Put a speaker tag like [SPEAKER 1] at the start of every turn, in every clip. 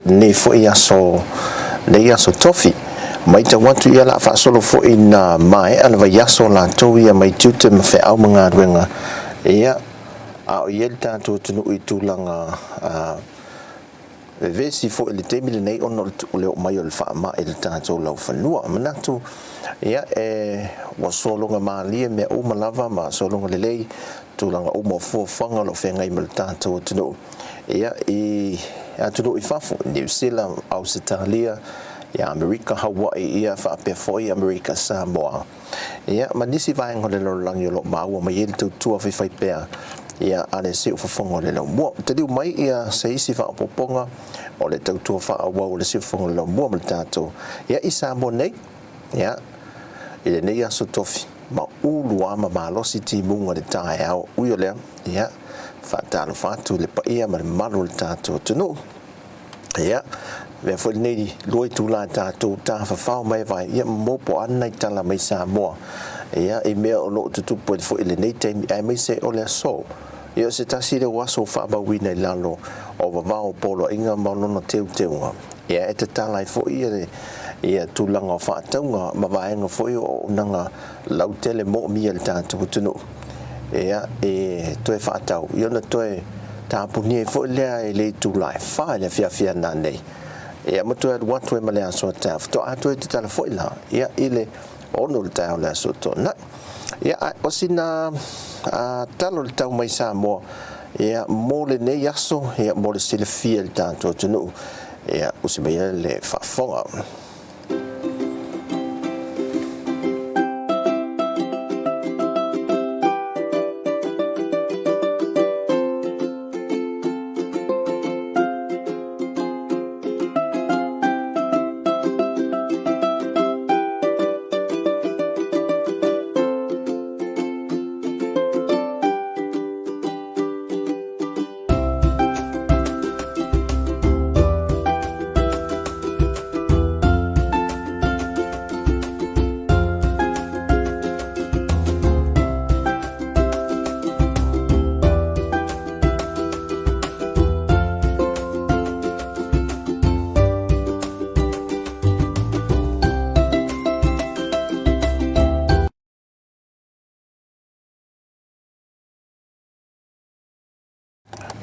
[SPEAKER 1] Nei foi aso, nei aso tofi. Matau atu ia la faasolo foi na maea le vaiaso latou ia mai tiute ma feau ma galuega ia a o i ai le tatou atunuu i tulaga vevesi foi i le taimi lenei ona o le oo mai o le faamai i le tatou laufanua. Manatu ia e ua sologa malie mea uma lava ma sologa lelei tulaga uma o fuafuaga o lo o feagai ma le tatou atunuu ia i atunuu i fafo, Niu Sila, Ausetalia, ia Amerika, Hawaii ia faapea foi Amerika Samoa. Ia ma nisi vaega o le lalolagi o lo o maua mai ai le tautua faifaipea ia a le Siufofoga o le Laumua. Taliu mai ia se isi faaopoopoga o le tautua faaauau o le Siufofoga o le Laumua ma le tatou ia i Samoa nei ia i lenei aso tofi ma ulu lava ma malosi timuga i le taeao. Ui o lea, ia faatalofa atu i le paia ma le mamalu o le tatou atunuu. Ia, avea foi lenei lua itula e tatou tafafao mai vai, ia mo po o a nai tala mai Samoa, ia, i mea o lo o tutupu ai foi i lenei taimi, aemaise o le aso. Ia o se tasi lea o aso faamauina i lalo o vavao o poloaiga ma lona teuteuga, ia e tatala ai foi ia ia tulaga o faatauga ma vaega foi o auaunaga lautele moomia e le tatou atunuu. Ia e toe faatau, ia ona toe tapunia ai foi lea i le itula e 4 i le afiafi a nanei. Ia ma toe alu atu ai ma le aso a taeao, faatoa toe tatala foi la, ia i le 6 i le taeao o le Aso Toonai. Ia, a o sina tala o le tau mai Samoa, ia, mo lenei aso, ia, mo le silafia e le tatou atunuu, ia, usi mai le faafofoga.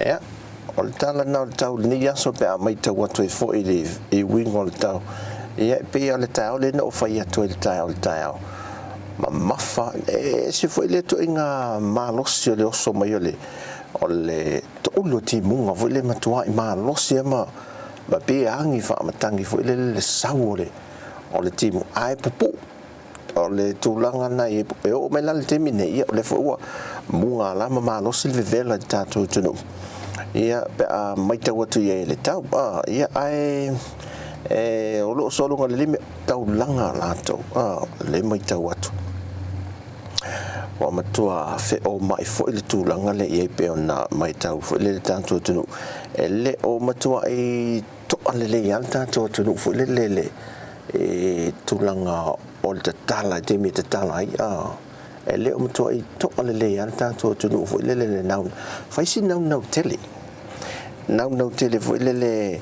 [SPEAKER 1] Ea, o le tala lena o le tau i lenei aso pe a matau atu ai foi i le i uiga o le tau. Ia, e pei lava o le taeao lea na ou fai atu ai i le taeao i le taeao. Mamafa, e ese foi lea ituaiga malosi o le oso mai o le o le toulu o timuga foi lea e matuai malosi lava ma ma pei e agi faamatagi foi lele le sau o le o le timu ae pupuu. O le tulaga lena e oo mai la i le taimi nei, ia o lea foi ua mugala ma malosi le vevela i le tatou atunuu, ia pe a matau atu i ai i le tau. Ia ae e, o lo o sologa lelei mea taulaga latou, le matau atu. Ua matua feomai foi le tulaga lea i ai pei ona matau foi le tatou atunuu. E le o matuai toa lelei lava le tatou atunuu foi lele le i tulaga o le tatala i taimi e tatala ai, e le o matuai toa lelei lava le tatou atunuu foi lele le nau, fai si naunau tele, naunau tele foi lele,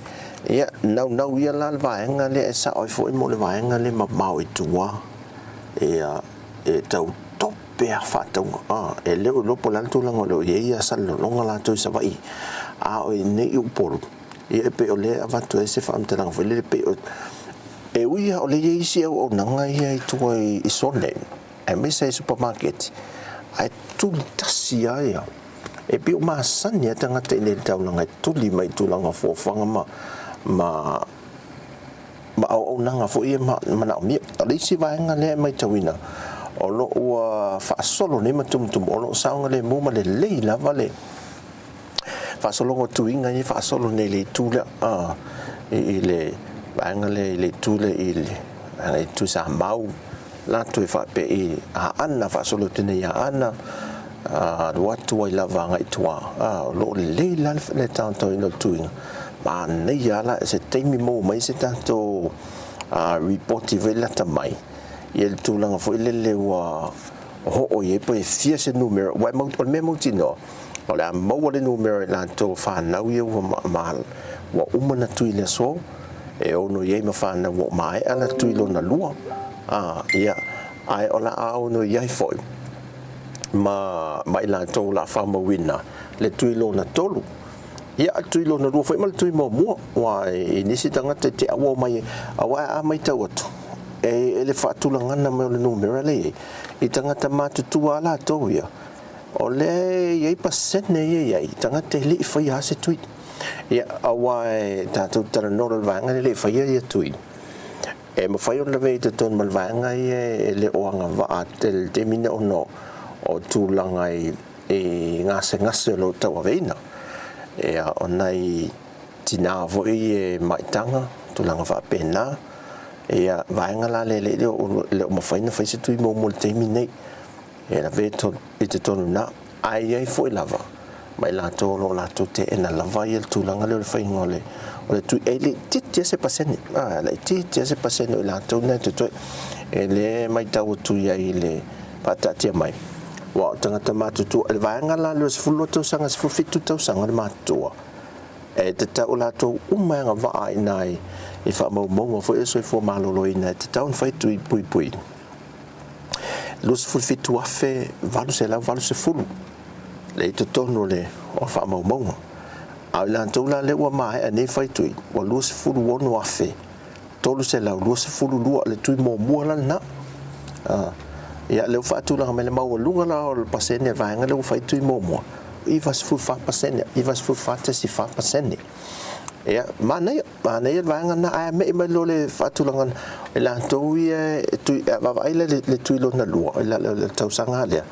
[SPEAKER 1] ia, naunau ia la le vaega lea e sao ai foi mo le vaega lea mamao i tua, ia, e tau tope lava faatauga, e le o iloa po o le a le tulaga o lo o i ai ia Salelologa latou i Savaii, a o i inei i Upolu, Ia e pei o lea e avatu ai se faamatalaga foi lele, pei o, e ui lava o lea e i ai isi auaunaga ia i tua i Sone, aemaise i supamaketi, ae tuli tasi lava ia. E pei o masani lava tagata i inei i le taulaga e tuli mai i tulaga o fuafuaga ma, ma, ma auaunaga foi ia e manaomia. O le isi vaega lea e matauina, o lo o ua faasolo nei ma tumutumu, o lo o saogalemu ma lelei lava le faasologa o tuiga ia e faasolo nei i le itu lea, i le vaega lea i le itu lea i le vaega i Tuisamau latou e faapea i Aana faasolo atu nei i Aana, alu atu ai lava agai i tua. O lo o lelei la le taotaoina o le tuiga, manaia lava la se taimi maua mai se tatou ripoti foi lata mai i le tulaga foi lele ua oo i ai pe fia se numera, aua o le mea mautinoa O le a maua le numera i latou o fanau ia ua ma ua uma na tui le aso, e ono i ai ma fanau ua maea na tui lona lua, a, ia, ae o le a ono i ai foi ma, ma i latou o le a faamauina le tui lona tolu. Ia, a le tui lona lua foi ma le tui muamua, aua i nisi tagata e te auau mai ai, aua a matau atu, e, e le faatulagana mai o le numera lea e i ai, i tagata matutua lava latou ia, O lea e i ai pasene ia i ai i tagata e le i faia lava se tui. Ia, aua e tatou te talanoa loa i le vaega lea e le i faia ia tui, e mafai ona lavea i totonu ma le vaega ia e le o agavaa tele i le taimi lenei ona o tulaga i gasegase o lo o tauaveina. Ia, o nai tina foi e maitaga, tulaga faapena. Ia, vaega la lea e le o mafai ona fai se tui muamua i le taimi lenei. E lavea i totonu i ina, ae i ai foi lava ma i latou o lo o latou teena lava ia le tulaga lea o le faiga o le o le tui. E laitiiti lava se pasene, e laitiiti lava se pasene o i latou na e totoe. E le matau atu i ai i le faataatia mai, Aua o tagata matutua, i le vaega la lea o le 12 tausaga, 17 tausaga le matutua, e tatau o latou uma e agavaa i ina i faamaumauga foi ia soifua maloloina e tatau ona fai tui puipui. 27,880 le i totonu o le o faamaumauga. A o i latou la lea ua maea nei fai tui, ua 26,322 le tui muamua la lena. Ia lea ua faatulaga mai le maualuga la o le pasene o le vaega lea ua fai tui muamua, 94%, 94.4%. Ia, manaia, manaia le vaega lena, ae me'i mai loa le faatulagaga i latou ia e tui, a vaavaai la i le tui lona lua, i le tausaga lea,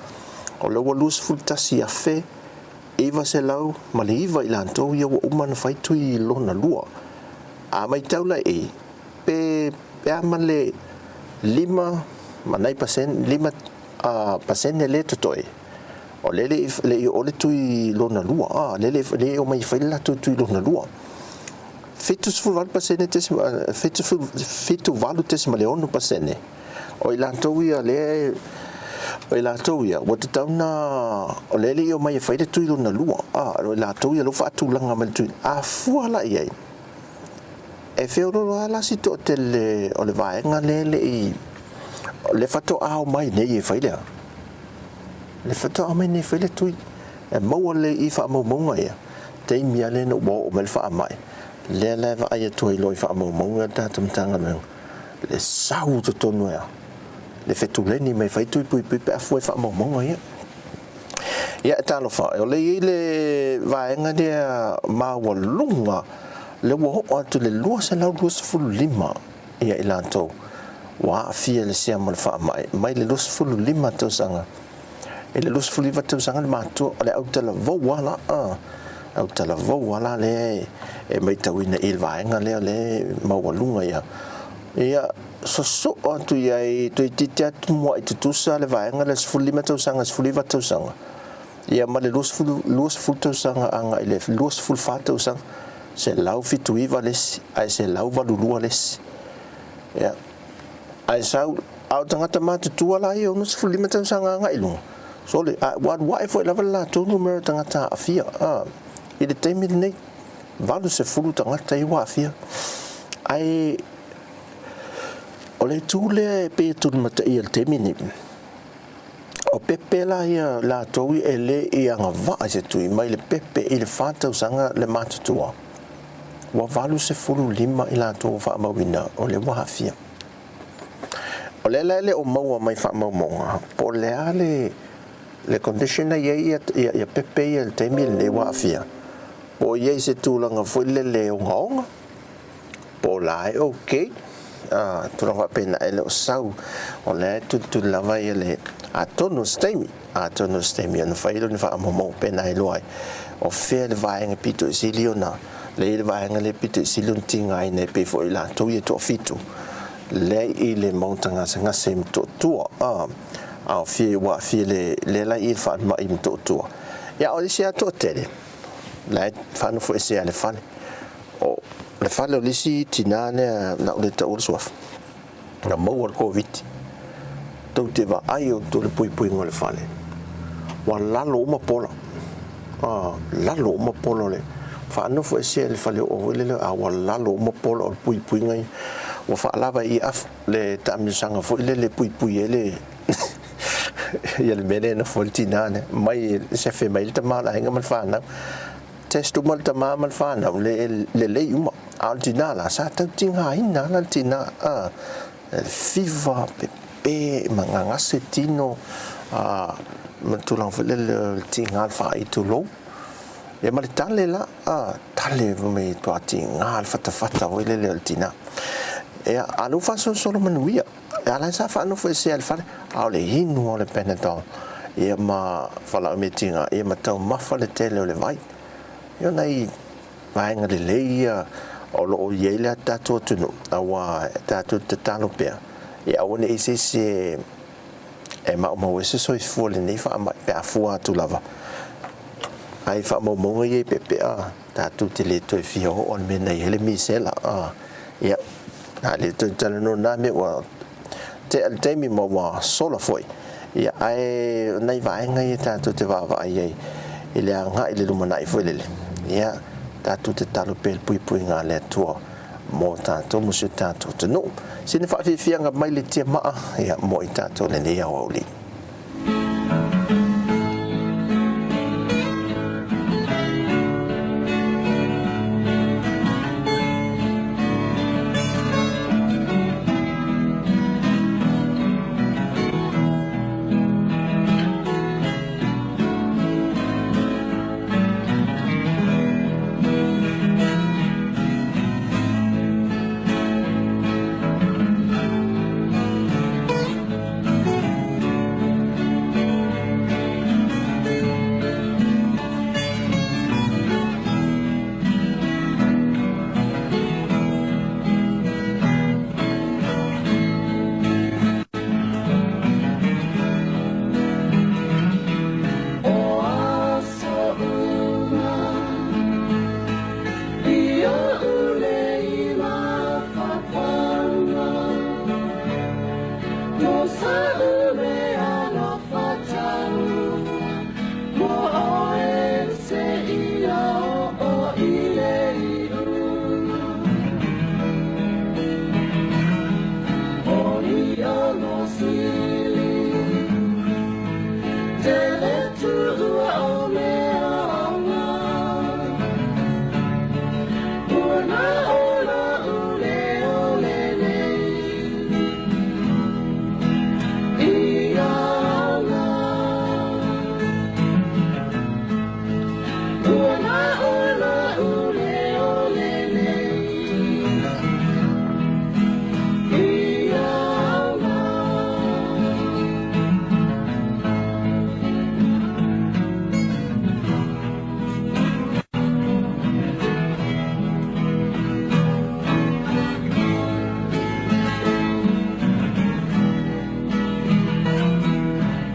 [SPEAKER 1] o lea ua 21,909 i latou ia ua uma ona fai tui lona lua. A matau la i i, pe pe a ma le 5 ma nai pasene, 5% lea e totoe, o lea e le i oo le tui lona lua, a, lea e le i omai e fai le latou tui lona lua. 78%, 78.6% o i latou ia lea o i latou ia ua tatau ona o lea e le i omai e fai le tui lona lua, a, o i latou ia lea ua faatulaga mai le tui. A fua la i ai, e feoloolo lava la si toatele o le vaega lea e le i lea faatoa omai nei e fai le a? Le faatoa omai nei e fai le tui. E maua lelei i faamaumauga ia, taimi lava lea ina ua oo mai le faamai, lea la e vaai atu ai loa i faamaumauga a le tatou Matagaluega, le sau i totonu e a? Le fetuleni mai e fai tui puipui pe a fua i faamaumauga ia. Ia e talofa, o lea e i ai le vaega lea maualuga, lea ua oo atu i le 225 ia i latou ua aafia i le siama o le faamai mai le 25 tausaga i le 29 tausaga le matua, o le autalavou lava la, a, autalavou lava la lea e matauina i le vaega lea o lea e maualuga ia. Ia, sosoo atu i ai, toeitiiti atu muai tutusa le vaega lea 15 tausaga, 19 tausaga, ia ma le 20, 20 tausaga agai i le 24 tausaga, 179 le isi, ae 182 le isi. Ia, ae sau, a o tagata matutua la ia 65 tausaga agai i luga, sole, a ua alu ae foi lava le latou numera o tagata aafia, a, i le taimi lenei, 80 tagata ia ua aafia. Ae o le itu lea e pei e tulimataia i le taimi lenei, O pepe la ia latou e le i agavaa i se tui mai le pepe i le fa tausaga le matutua, ua 85 i latou ua faamauina o lea ua aafia. O lea la e le o maua mai faamaumauga po o le a le le condition la e i ai ia pepe ia i le taimi lenei ua aafia, po o i ai se tulaga foi lele ogaoga, po o la e ok, a, tulaga faapena e le o sau, o lea e tulituli lava ia le, atonu o se taimi, atonu o se taimi ona fai lea o ni faamaumauga pena e iloa ai o fea le vaega pito i sili ona, lea e i ai le vaega lea pito i sili ona tigaina e pei foi o i latou ia e toafitu lea i le maota gasegase i Motootua, a, a o fia ua aafia le, lea la i le falemai i Motootua. Ia, o le isi lava toatele, la e faanofoesea i le fale. O le fale o le isi tinā lea na ou le taua le suafa, na maua le Koviti. Tou te vaai outou i le puipuiga o le fale, ua lalo uma pola. A, lalo uma pola o le faanofoesea i le faleoo foi lele, a ua lalo uma pola o le puipuiga ia. Ua faalava i afu le taamilosaga foi lele e puipui ai le ia le mea lea e nofo ai le tinā lea, mai sefe mai ai le tama o le aiga ma le fanau. Test uma le tama ma le fanau, le lelei uma. A o le tina la, sa tau tigaina lava le tina, a, le fiva, pepe, ma gagase tino, a, ma le tulaga foi lele o le tiga o le faai, tulou. Ia ma le tale la, a, tale fai mai matua tiga le fatafata foi lele o le tina. Ia, a o lea ua faasolosolo manuia. A la sa faanofoesea i le fale, a o le inu o le Panadol, ia ma fualaau meatiga, ia ma taumafa le tele o le vai. Ia o nai vaega lelei ia o lo o i ai le tatou atunuu, aua e tatou te tatalo pea, ia aua ne i se isi e maumau ai se soifua i lenei faamai pe a fua atu lava ai faamaumauga ia i peapea tatou te le toe fia oo i le mea na i ai le misela. Ia, a le toe talanoa na mea ua tea le taimi ma ua sola foi. Ia, ae o nai vaega ia tatou te vaavaai ai i le agai i le lumanai foi lele, ia, tatou tatalo pea i le puipuiga a le Atua mo tatou ma si o tatou atunuu. Sina faafiafiaga mai le tiamaa, ia, mo i tatou i lenei aoauli.
[SPEAKER 2] O aso uma i oʻu nei mafaufauga, No sa'u mea alofa talu, Mo ʻoe seia oo i le iuga. O ia sili, te le tuua o mea aoga, Ua na o lo'u leo lenei i aoga. Ua na o lo'u leo lenei i aoga.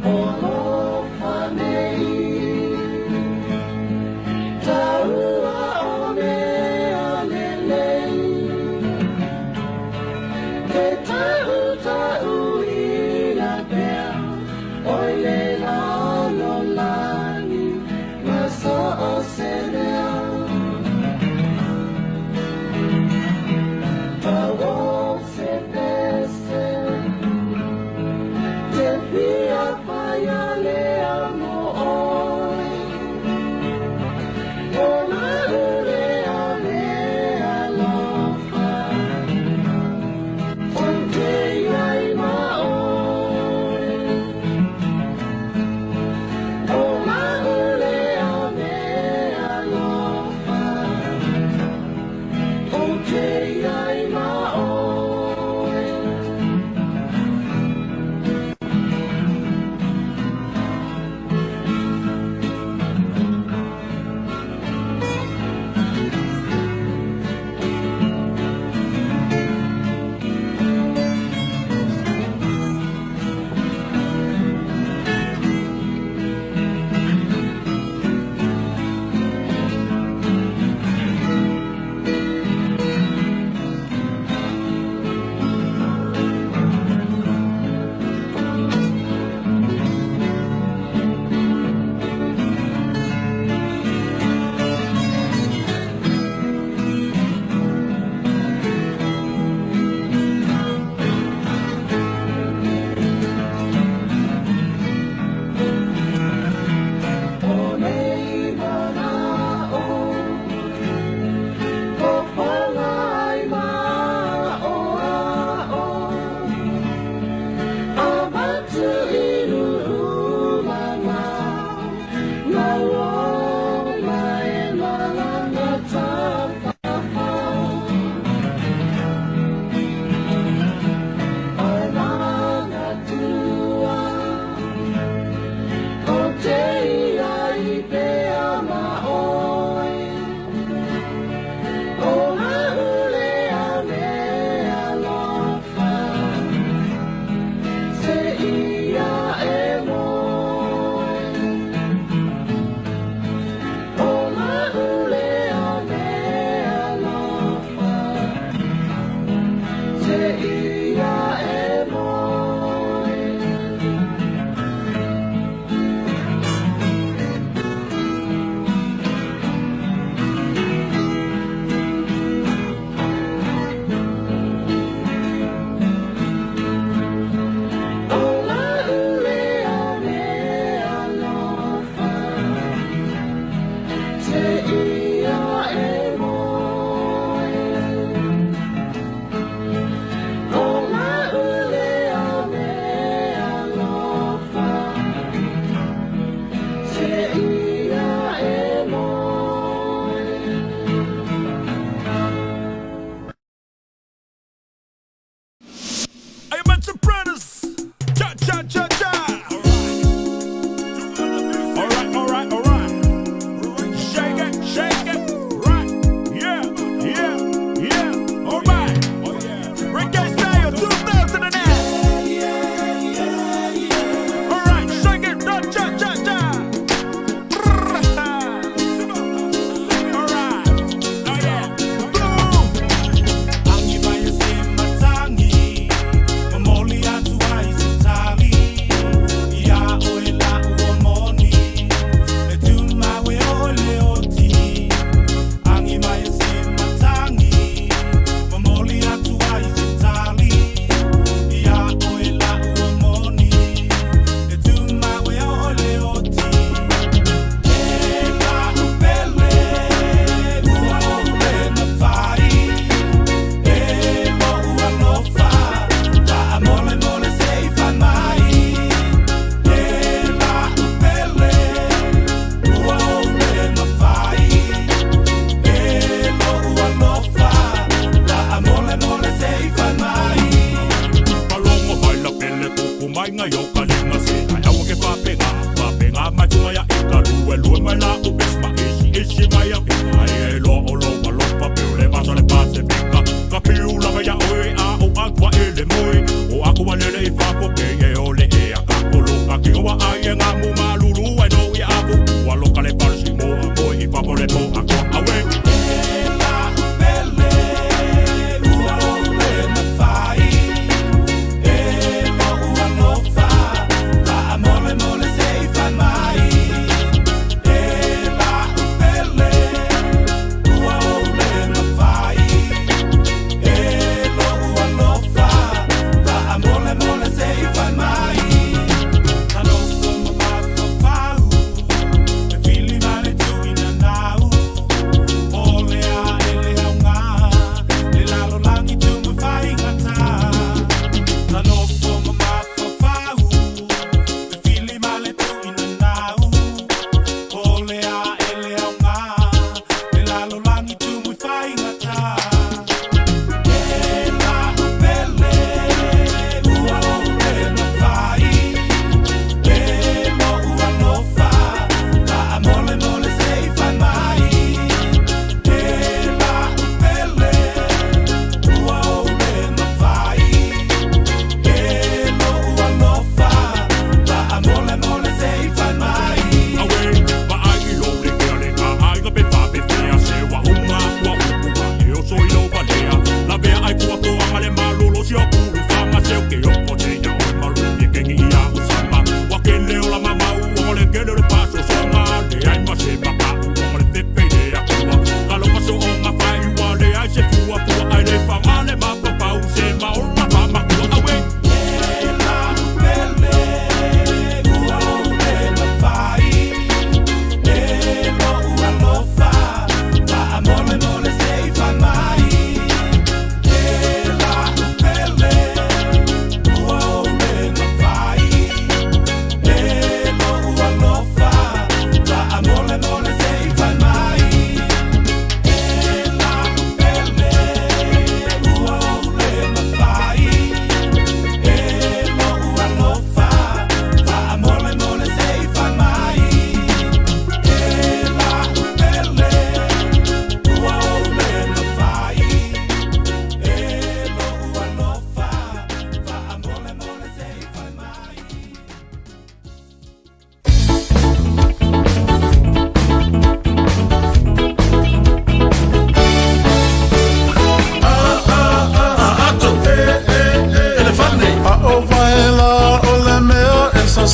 [SPEAKER 2] O alofa nei, taua o mea lelei, Te taʻutaʻuina pea, ʻOe le lalolagi ma so o se mea. Pau o se pese, te fia fai lea mo ʻoe, O la'u lea mea alofa, Ou te iai ma ʻoe. O la'u lea mea alofa, Ou te iai ma ʻoe.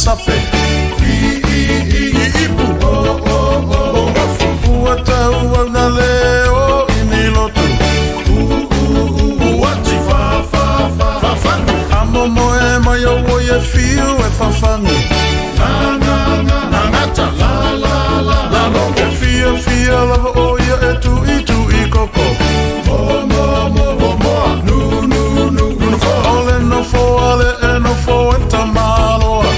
[SPEAKER 3] sasape I i i i ipu O o o o ofu Ua tau au na leo i ni lotu U u u uati Fa fa fa fafagu A momoe mai au oi e fiu e fafagu Na na na na gata La la la la logo E fia fia lava o ia e tui tui koko Mo mo mo mo moa Nu nu nu nu nofoa O le nofoa le e nofo e tamaloa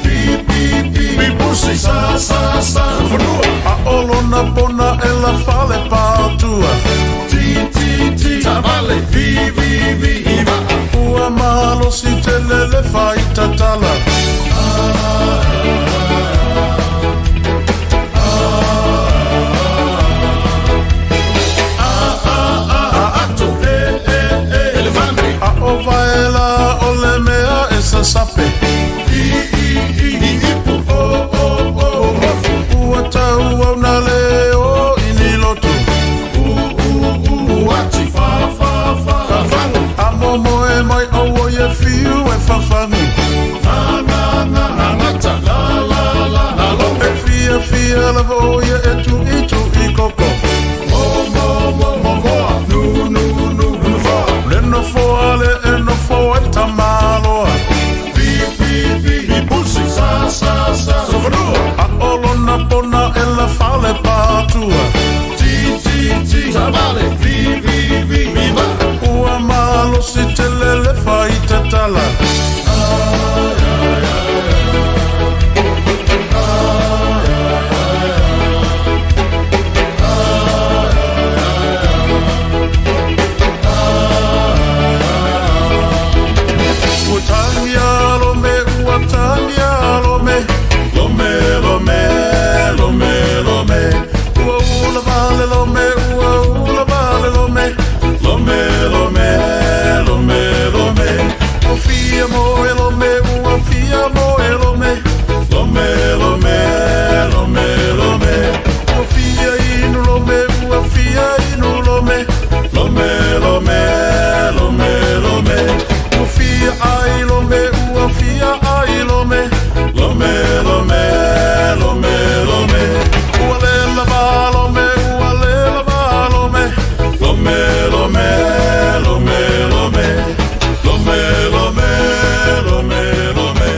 [SPEAKER 3] Pi pi pi pi pusi Sa sa sa fanua A o lona pona e la fale patua Ti ti ti Tavale Vi vi vi i vaa Ua malosi tele le fai tatala Ato e e e Elefante A o vaela o le mea e sasape I i i i ipu O o o o Ua tau au na leo i ni lotu U u u uati Fa fa fa fafagu A momoe mai au oi e fiu e fafagu Na na na na gata La la la la logo E fia fia lava o ia e tui tui koko Mo mo mo mo moa Nu nu nu nu nofoa Le nofoa le e nofo e tamaloa Pi pi pi pi pusi Sa sa sa sofanua A o lona pona e la fale patua Ti ti ti Tavale Vi vi vi vi va Ua malosi tele le fai tatala Ua tagia lome, ua tagia lome Lome, lome, lome, lome Ua ula vale lome, ua ula vale lome Lome, lome, lome, lome Ua fia moe lome, ua fia moe lome Lome, lome, lome, lome Ua fia inu lome, ua fia inu lome Lome, lome, lome, lome Ua fia ai lome, ua fia ai lome Lome, lome, lome, lome Ua le lava lome, ua le lava lome Lome, lome, lome, lome Lome, lome, lome, lome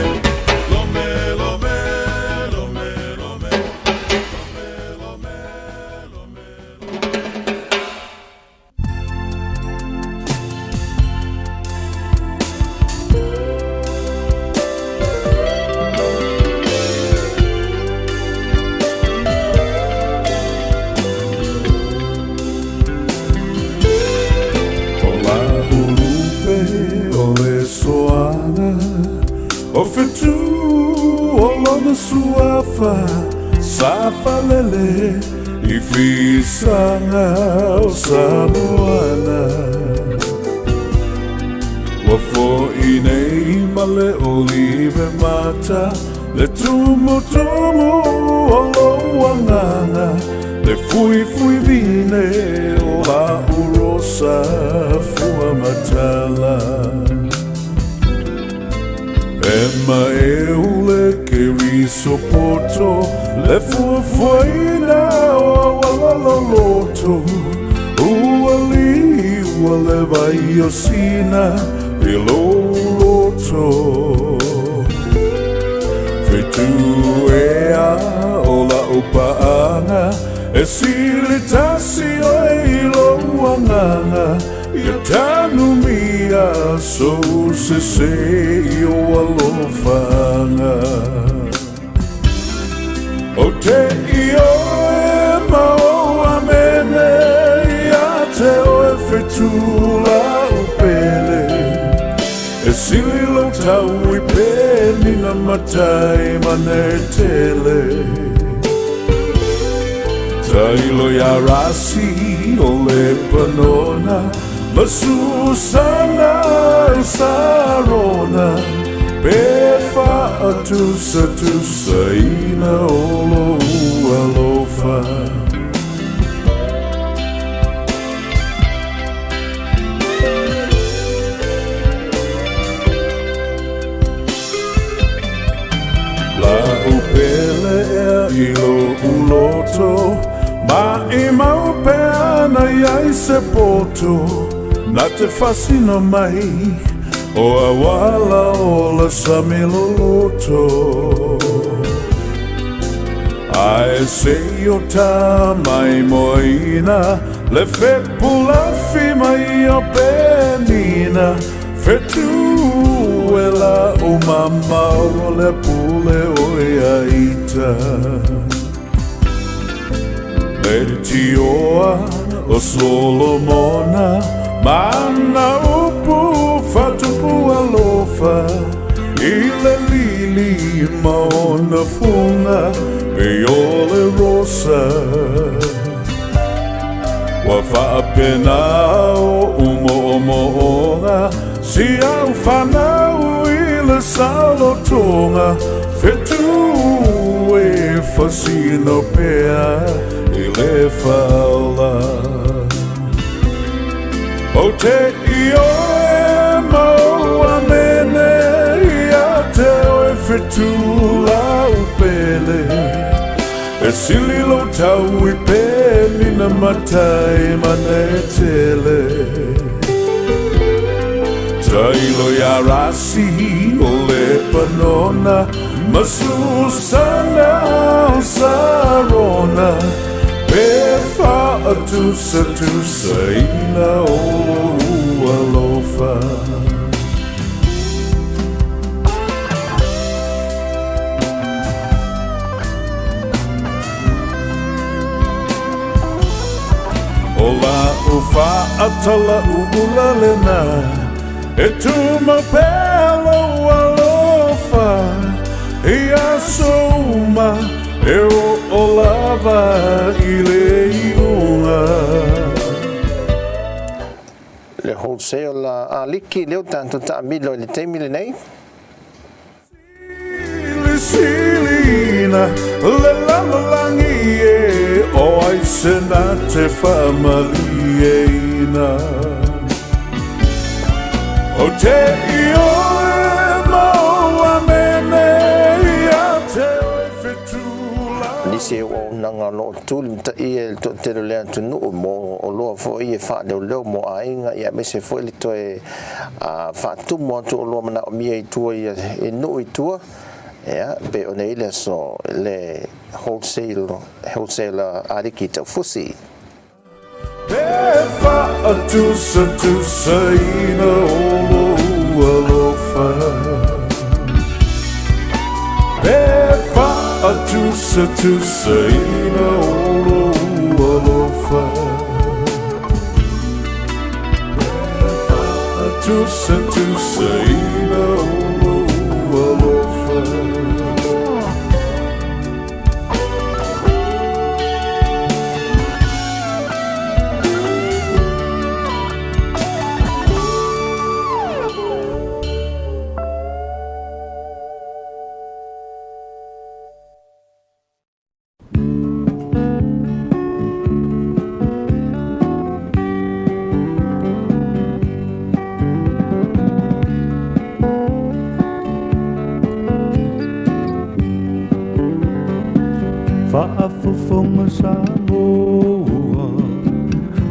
[SPEAKER 3] Lome, lome, lome, lome
[SPEAKER 4] O la ulupe o le soaga O fetu o lona suafa Sa falele i fisaga o Samoana Ua fo'i nei ma le olive mata Le tumutumu o lou agaga Le fuifui vine o la'u rosa fuamatala E maeu le keriso poto Le fuafuaina o auala loloto Ua liua le vai o Sina i lou loto Fetu ea o la'u paaga E sili tasi oe i lou agaga Ia tanumia sou sesē i ou alofaga Ou te ioe ma ou amene Ia te oe fetu la'u pele E sili lou tau i penina matai ma netele Tailo ia Rasi o Lepanona Ma Susana o Sarona Pe faatusatusaina o lou alofa. i lo'u loto, Maʻimau pe ana i ai se poto Na te fasina mai o auala o le sami loloto. Ae se i o ta maimoaina le fepulafi mai o Penina, Fetu e la'u mamao o le pule oiaita. Le tioa o Solomona ma ana upu faatupu alofa i le lili ma ona fuga pei o le rosa. Ua faapena o'u mo'omo'oga si au fanau i le saolotoga, Fetu e fasino pea i le faaola. Ou te ioe ma ou amene ia te oe Fetu la'u pele. E sili lou tau i Penina ma taimane e tele. Tailo iā Rasi o Lepanona ma Susana o Sarona, pe faatusatusaina o lou alofa. O la'u faatalauula lena, e tumau pea lou alofa i aso uma, e oo lava i le iuga.
[SPEAKER 1] Le wholesale a Liki lea ua tatou taamilo i le taimi lenei.
[SPEAKER 4] Silisilina le lalolagi e o ai se na te faamalieina. Ou te ioe ma ou amene ia te oe Fetula.
[SPEAKER 1] Nisi o auaunaga o lo o tulimataia e le toatele o le atunuu mo oloa foi e faaleoleo mo aiga ia aemaise foi le toe faatumu atu oloa manaomia i tua ia i nuu i tua ia pei ona i ai le aso le wholesale wholesaler a Riki Taufusi.
[SPEAKER 4] Pe faatusatusaina o lou alofa. Pe faatusatusaina o lou alofa. Pe faatusatusaina o lou alofa.
[SPEAKER 2] Faafofoga Samoa,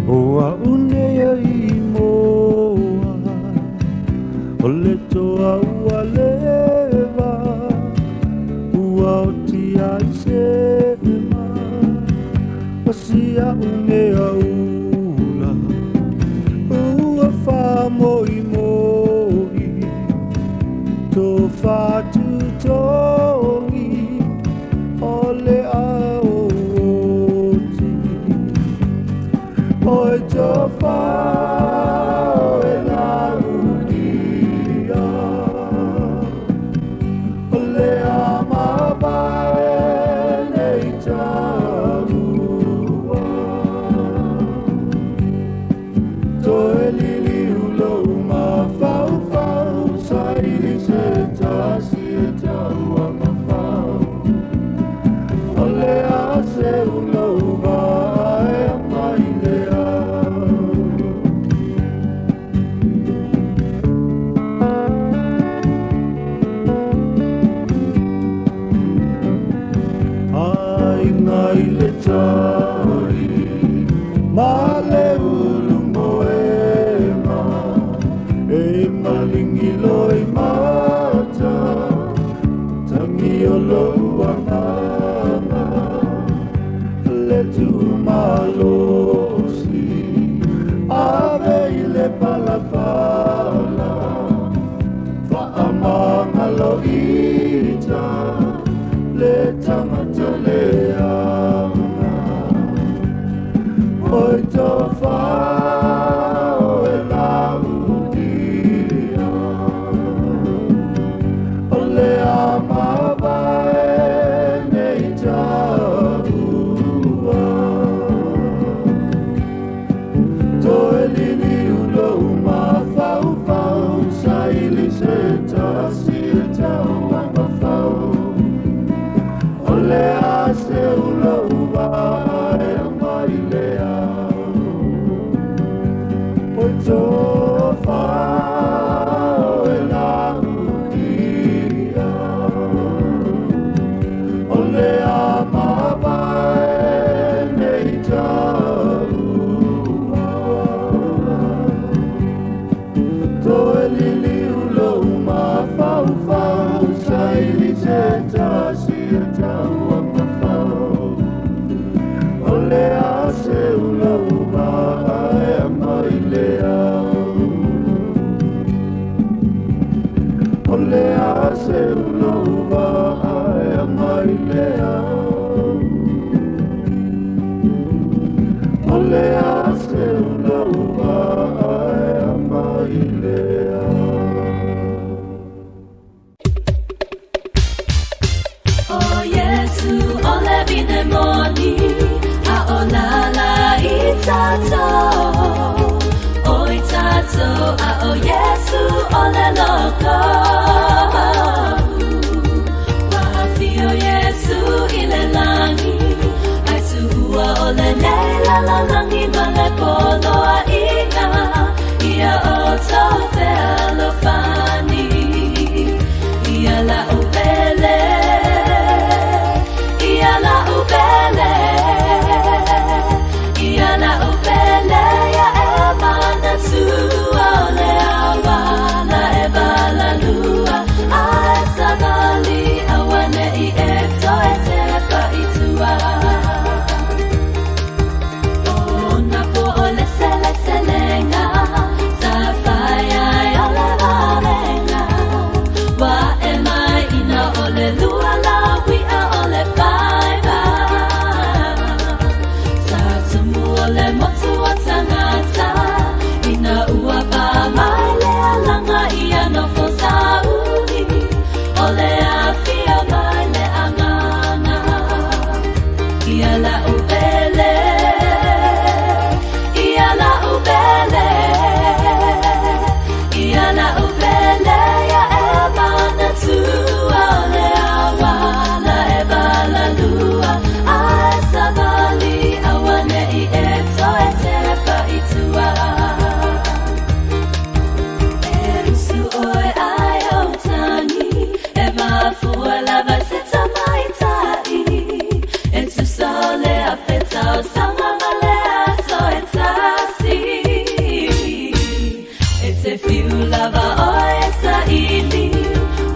[SPEAKER 2] o au nei a Imoa, o le toa ua leva, ua oti ai se ma, o si a'u mea ula, ua faamoimoi, tofa tutogi, o le ao oto.
[SPEAKER 3] Ala Faamagaloita le tagata leaga. Oi tofa o e lautia, o le a mavae nei taua. Toe liliu lou mafaufau, saili se tasi e tau ai mafau. O le a seu lou vaa e ama i le ao. Oi tofa o e lautia, o le a mavae nei taua. Toe liliu lou mafaufau, saili se tasi e tau ai mafau. O le a seu lou vaa e ama i le ao. O le a seu lou vaa e ama i le ao. O le a seu lou vaa e ama i le ao.
[SPEAKER 2] O Iesu o le vine moni, a o lala i tatou, o i tatou, a o Iesu o le loko. Ua afio Iesu i le lagi, ai tuua o lenei lalolagi ma le poloaiga, ia outou fealofani. Ia la'u pele, ia la'u pele, ia la'u pele, ia e manatua o le auala e valalua, a e savali auane'i e toe tepa i tua. O na po o le seleselega, sa fai ai o le valega, ua e mai ina o le lua laui'a o le faiva. Sa tumu o le motu o tagata, ina ua pā mai le alaga ia nofo sauli, o le afio mai le agaga. Ia la'u pele, ia la'u pele, ia la'u pele, ia e manatua o le auala e valalua, a e savali auane'i e toe tepa i tua. E usu oe ai ou tagi, e mafua lava se tamaitai, e tusa o le afe tausaga ma le aso e tasi. E te fiu lava oe e saili,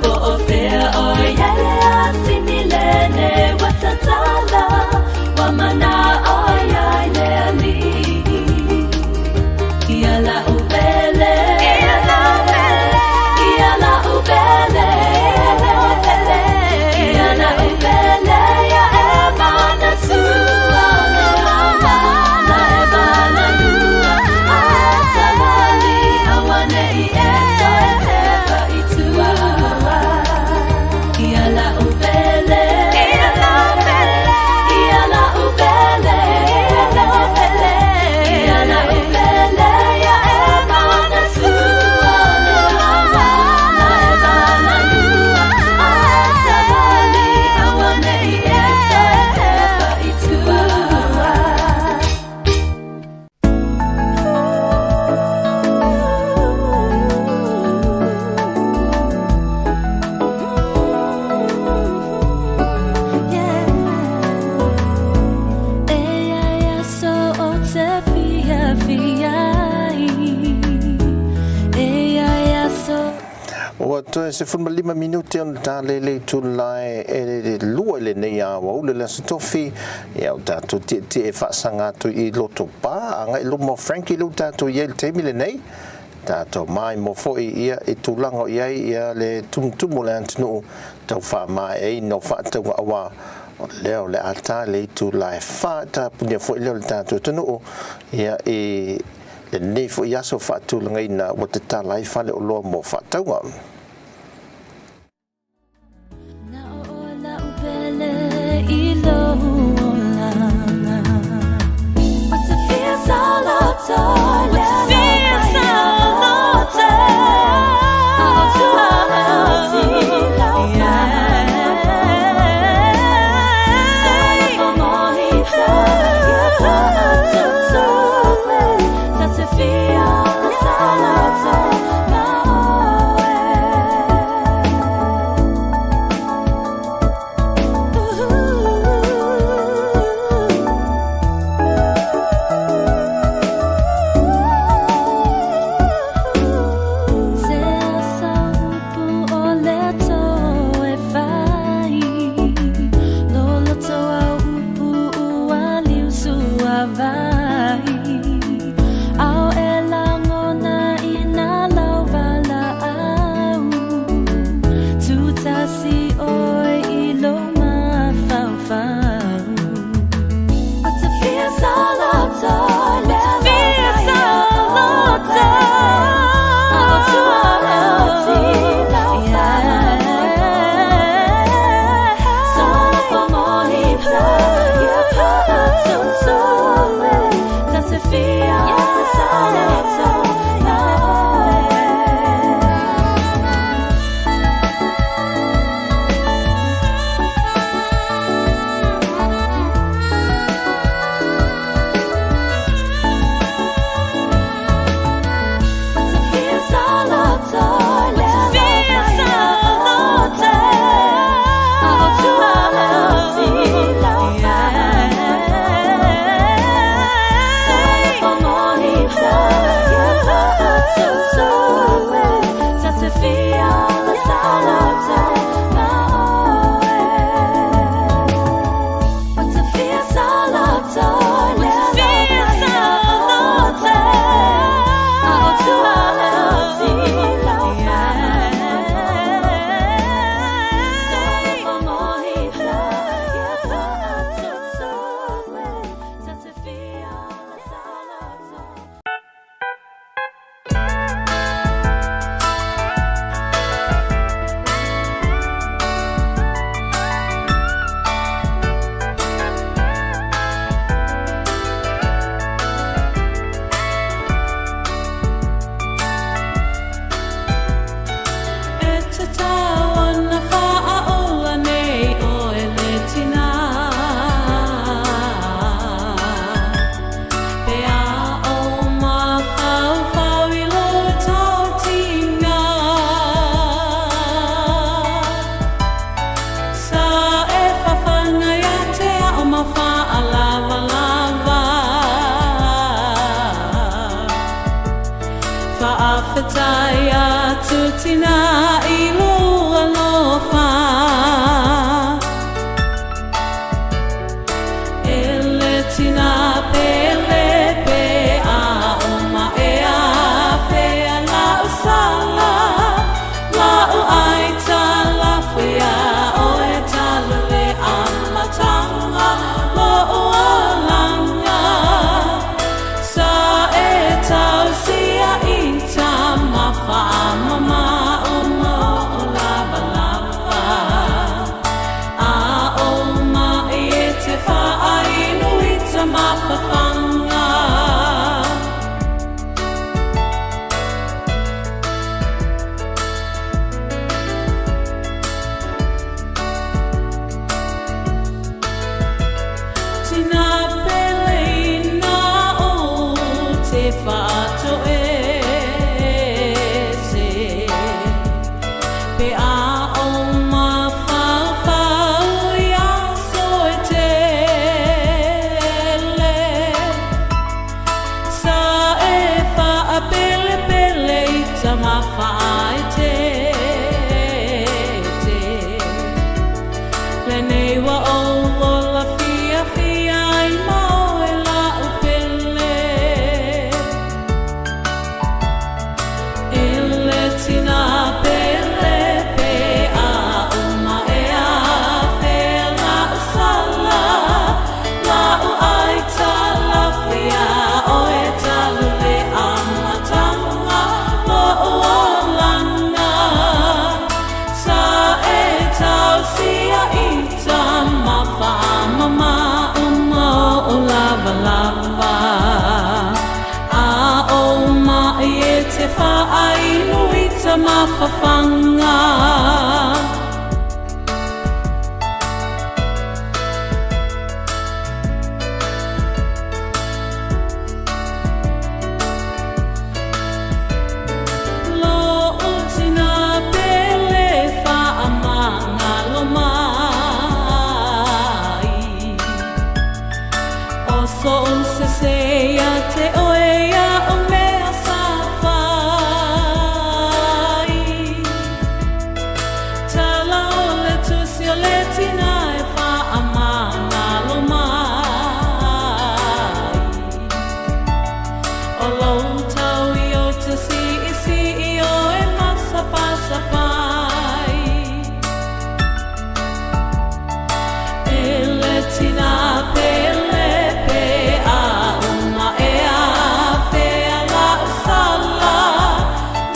[SPEAKER 2] po o fea oe i ai le asini lene ua tatala, ua mana'o i ai le Alii. Ia la'u pele, ia la'u pele, ia la'u pele, ia la'u pele, ia e manatua o le auala e valalua, a e savali auane'i e toe tepa i tua. Ia la'u pele, ia la'u pele, ia la'u pele, ia la'u pele, ia e manatua o le auala e valalua, a e savali auane'i e toe tepa i tua. E ia ia so o te fia fia ai. E ia ia so.
[SPEAKER 1] Ua toe 15 minute ona ta lele itula e 2 i lenei aoauli o le Aso Tofi, ia o tatou tietie e faasaga atu i Lotopa agai i luma o Frankie lea ua tatou i ai i le taimi lenei. tatou maimoa foi ia i tulaga o i ai ia le tumutumu o le atunuu tau faamaeaina o faatauga auā o lea o le a ta le itula e 4 tapunia foi lea o le tatou atunuu ia i lenei foi aso faatulagaina ua tatala ai fale oloa mo faatauga.
[SPEAKER 2] Na o lau pele i lou olaga. Ua te fia saoloto le Se asa upu o le toe fai, loloto au upu ua liusuavai. Ao e lagona i nā lau valaau, tutasi oe i lou mafaufau. Ua te fia saoloto le alofa ia oe. A o tua e oti lau faamoemoe. Solo mojito, ia paatotoe. Ta te fia saoloto ma oe. Ua te fia saoloto le alofa ia oe. A o tua e oti lau faamoemoe. Solo mojito, ia paatotoe. Ta te fia saoloto ma oe. Ua te fia saoloto le alofa ia oe. A o tua e oti lau faamoemoe. Solo mojito, ia paatotoe. Ta te fia saoloto.
[SPEAKER 5] E tatau ana faaola nei oe le tina. Pe a o mafaufau i lo tautina. Sa e fafanga ia te ao ma faalava Faafetai atu tina i lou alofa. E le tina pele pe a o maea fea lau sala lau ai talafea oe tala le amataga lou olaga sa e tausia i tama faamama o mo lavalava a o mai e te faainu i tamafafaga. Tina pele ina o te faatoese pe a o mafaufau ia soe tele sa e faapelepele i tamafaeteete lenei ua ou ola fiafia ai ma oe lau pele. whaainu i ta mawhawhanga. Lo'u tina pele faamagalo mai, O so'u sese ia te oe ia o mea sa fai. Tala o le tusi o le tina e faamagalo mai, O lou tau i o te si'isi'i o e masapasapai. E le tina pele pe a uma e afea la'u sala,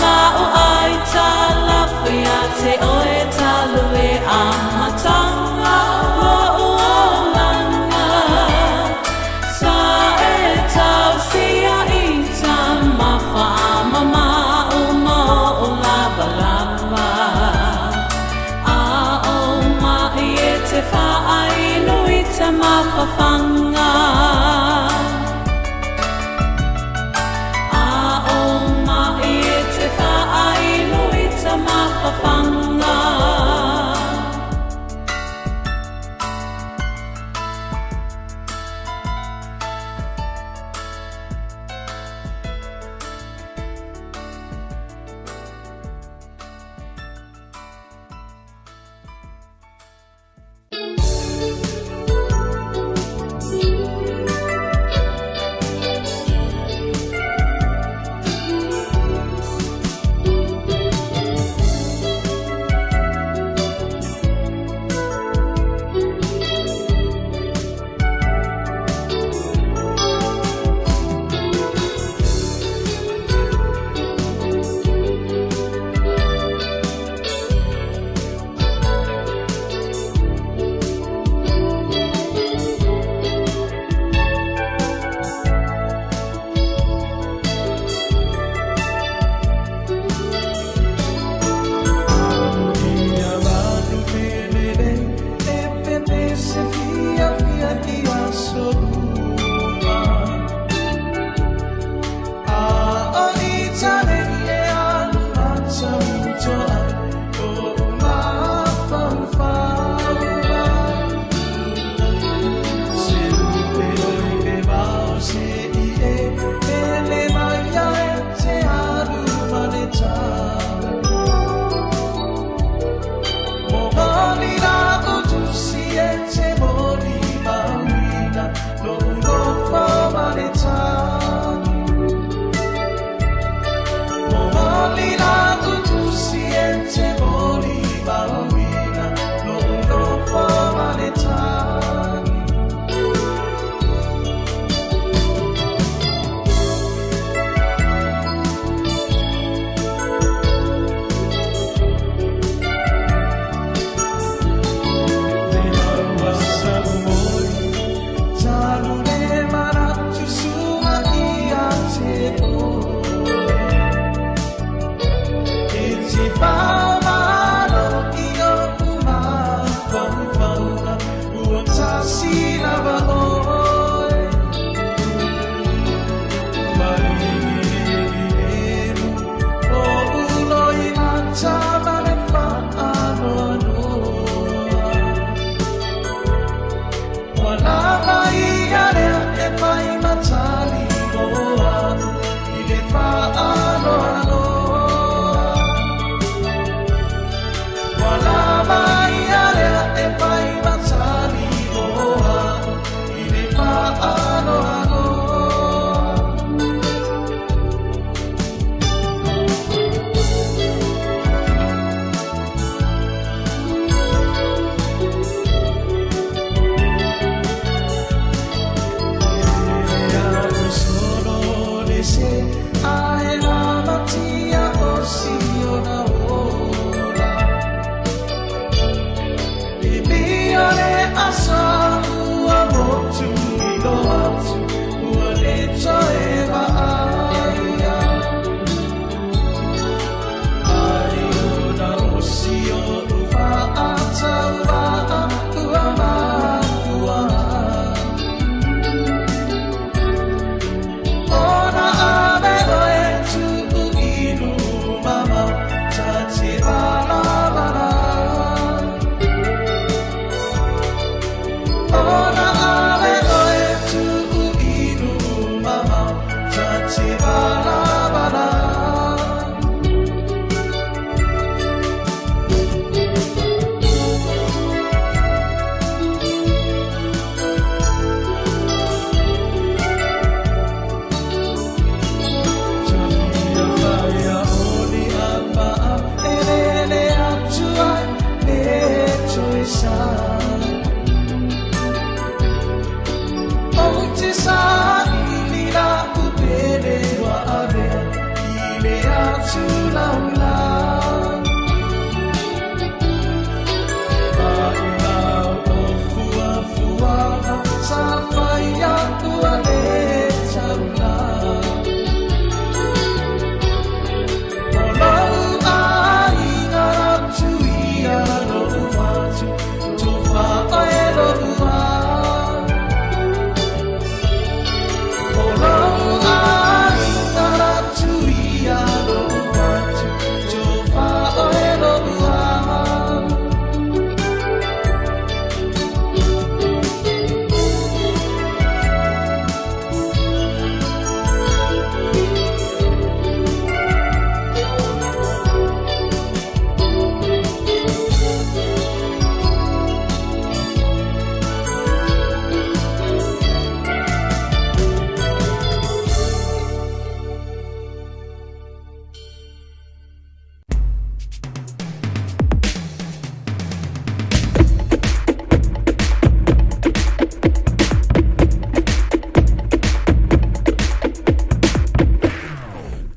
[SPEAKER 5] la'u aitalafu ia te oe talu e amataga lo'u olaga. Sa e tausia i tama faamama uma o'u lavalava, A o ma'i e te fa'ainu i ta mafafaga. A o ma'i e te fa'ainu i ta mafafaga.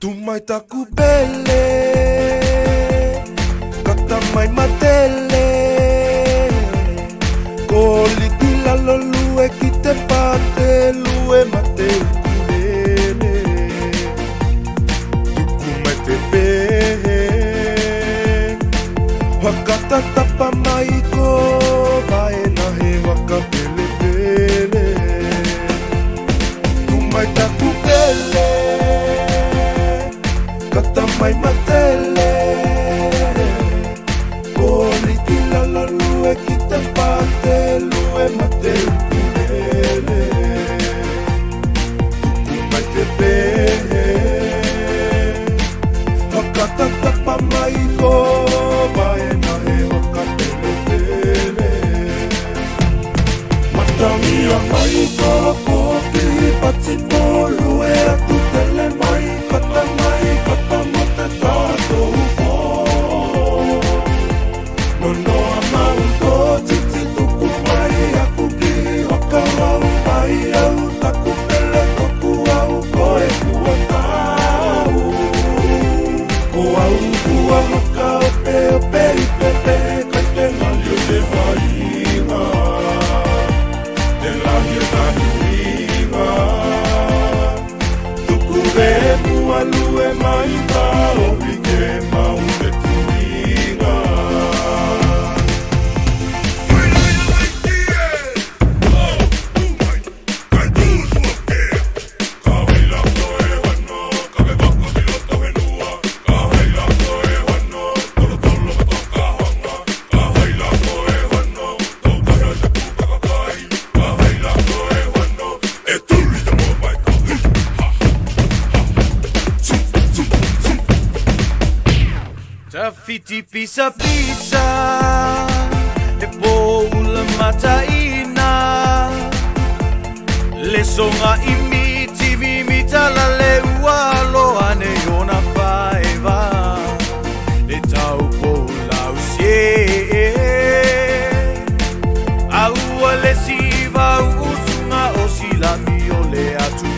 [SPEAKER 3] Tu mai taku pele, kata mai matele. Ko liti lalo lue ki te pate lue mate ukulele. Tuku mai te pehe, whakata tapa mai ko vaena he waka pele pele. Tu mai taku pele, kata mai matele. Ko liti lalo lue ki te pate lue mate ukulele. Tuku mai te pehe, whakata tapa mai ko vaena he waka pele pele. Matangia mai ko pōki pati pōlu e atu tele mai kata mai kata mo te tātou pō. Nonoa mau tō titi tuku mai aku ki wakarau mai au taku pele toku au ko e kua tau. Ko au kua haka ope ope i pepe kai te ngali o te vainga. Te lahi o tahi huinga. Tuku re mua lue mai tā ohi ke mau te tuinga.
[SPEAKER 6] Tawhiti pisa pisa, e pōula mataina. Le songa i miti mimita la le ua loa ne ona whaewa. Le tau pōlau sie. Aua le siva usunga o silami o le atu.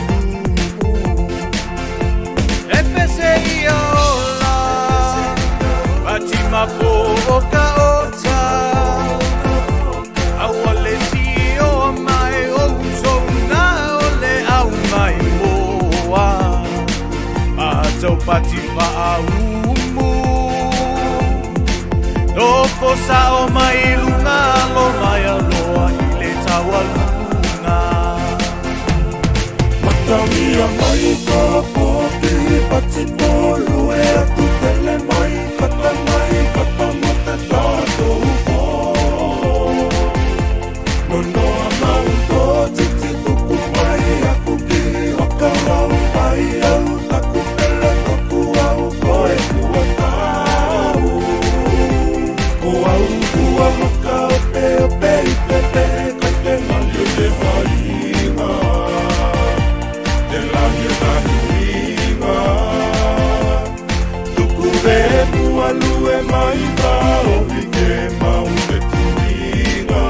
[SPEAKER 6] E pese ia ola, Fatima po o ka ota. Aua le si o mai o utonga o le au mai moa. A tau pati whaaumu. Nofo sa o mai lunga lo mai aloa i le taualunga.
[SPEAKER 3] Matangia mai ko pōki pati pōlu e atu tele mai kata mai kata mo te tātou pō. Nonoa mau tō titi tuku mai aku ki wakarau mai au taku pele toku au ko e kua tau. Ko au kua haka ope ope i pepe kai te ngali o te vainga. Te lahi o tahi huinga. Tuku re mua lue mai tā ohi ke mau te tuinga.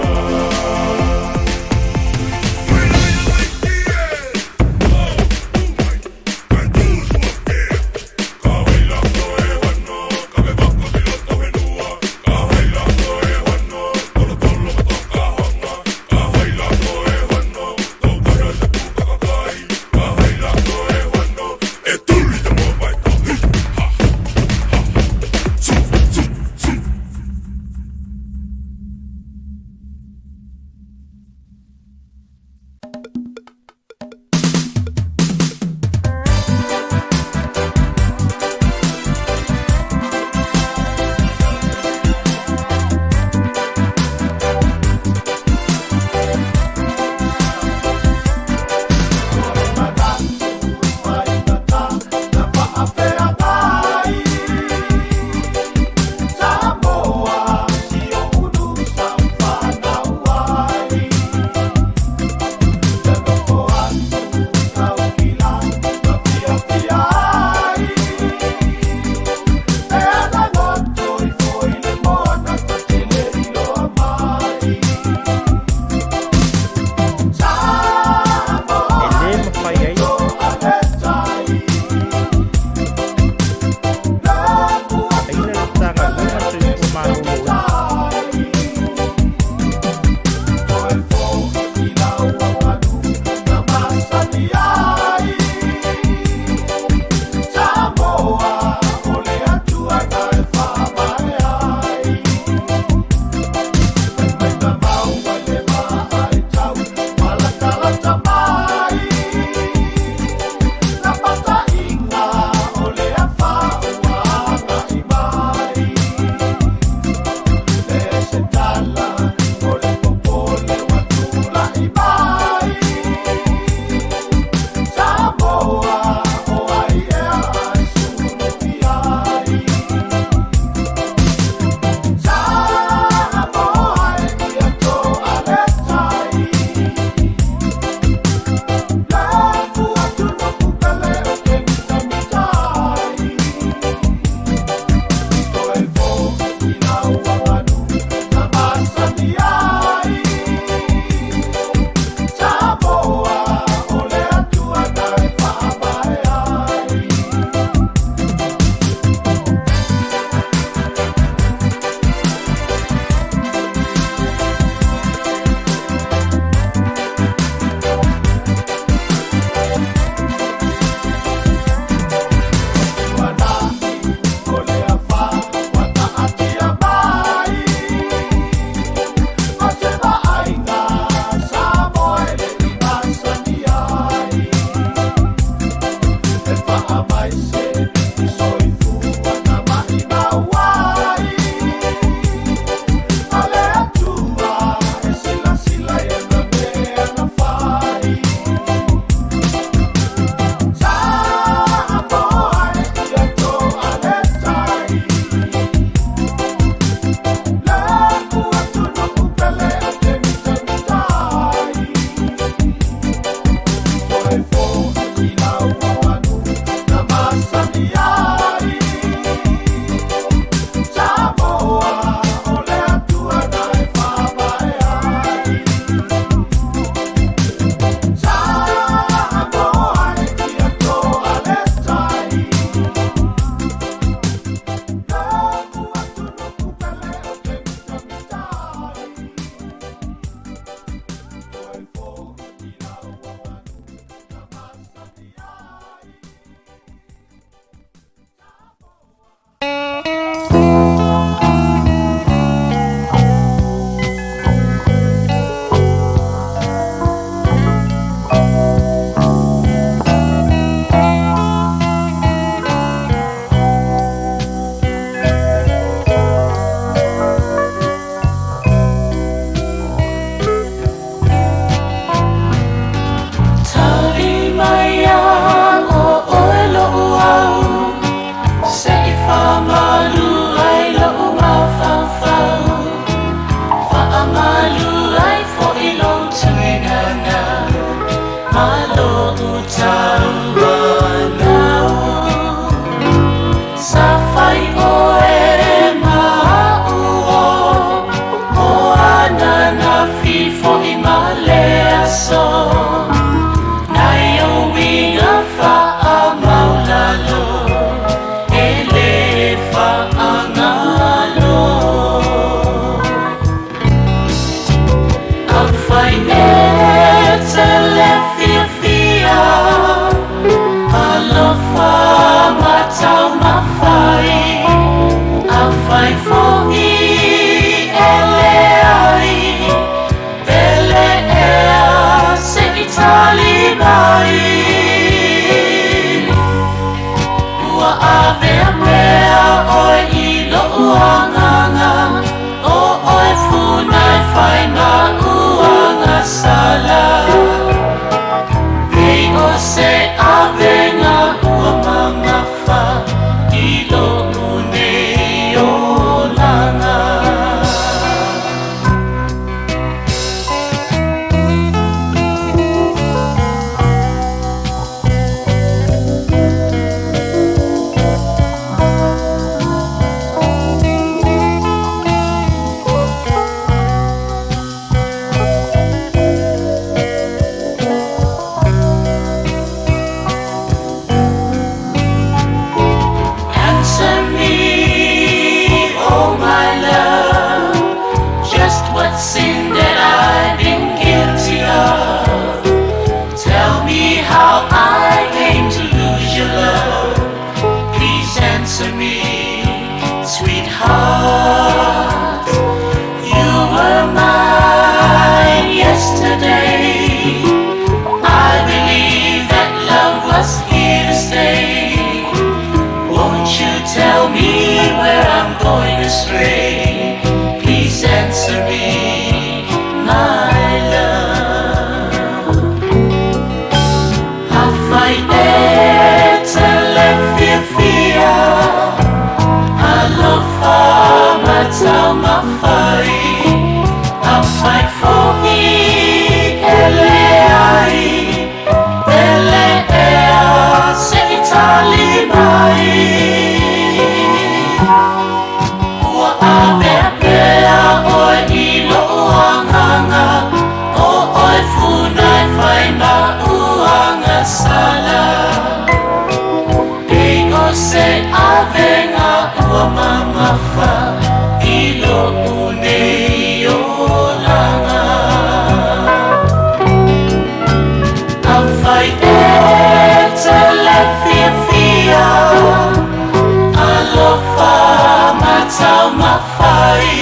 [SPEAKER 2] ai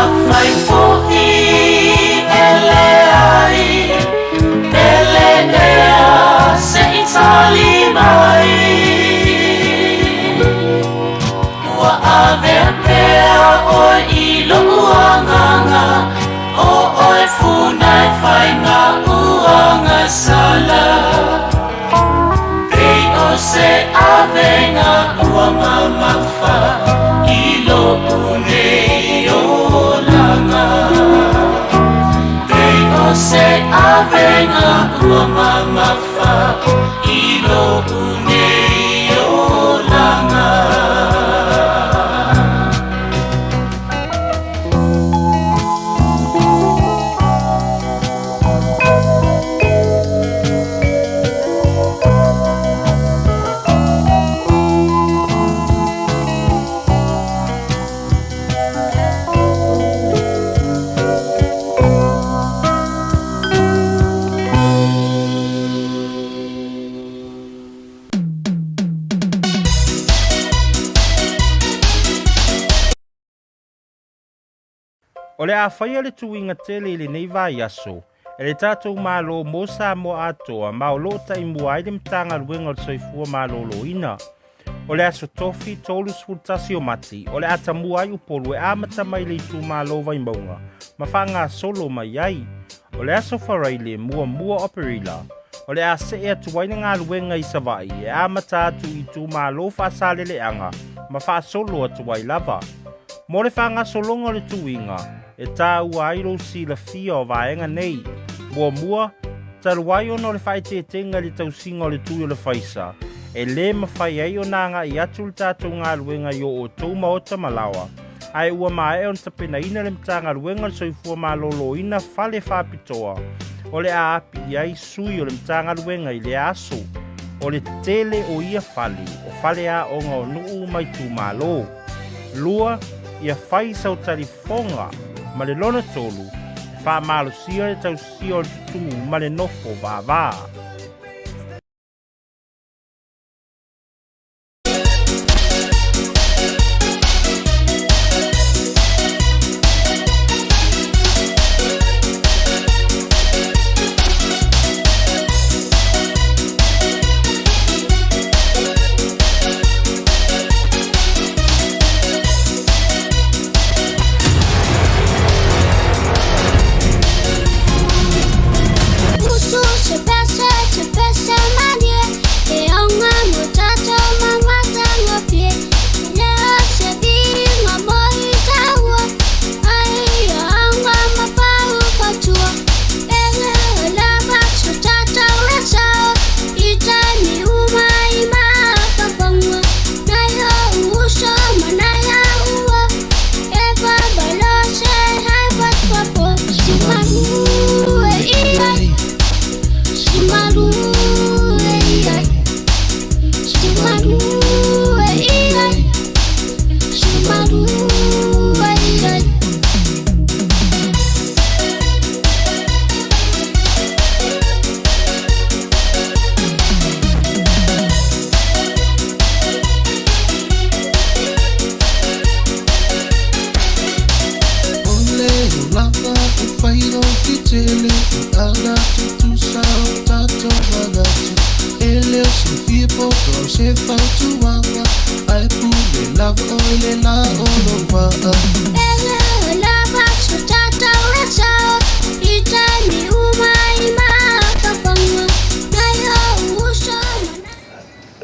[SPEAKER 2] Afai foi e leai Pele ea se i tali mai Ua avea pea oe i lo'u agaga O oe funa e fai ma'u agasala Pei o se avega ua mamafa I lo'u nei olaga Pei o se avega ua mamafa I lo'u nei olaga.
[SPEAKER 7] O le a faia le tuiga tele i lenei vaiaso e le tatou Malo mo Samoa atoa ma o lo o taimua ai le Matagaluega o le Soifua Maloloina. O le aso Tofi 31 o Mati, o le a tamua ai Upolu e amata mai le itumalo Vaimauga ma faagasolo mai ai. O le aso Faraile muamua o Aperila, o le a see atu ai le galuega i Savaii e amata atu i itumalo Faasaleleaga ma faasolo atu ai lava. Mo le faagasologa o le tuiga, e tāua ai lou silafia o vaega nei. Muamua, talu ai ona o le faaeteetega i le tausiga o le tui o le faisa, e lē mafai ai ona agai atu le tatou galuega i o outou maota ma laoa, ae ua maea ona tapenaina le Matagaluega o le Soifua Maloloina fale faapitoa o le a api i ai sui o le Matagaluega i lea aso. O le tele o ia fale, o faleaoga o nuu ma itumalo. Lua, ia fai sau talifofoga, ma le lona tolu, e faamalosia le tausia o le tutū ma le nofo vāvā.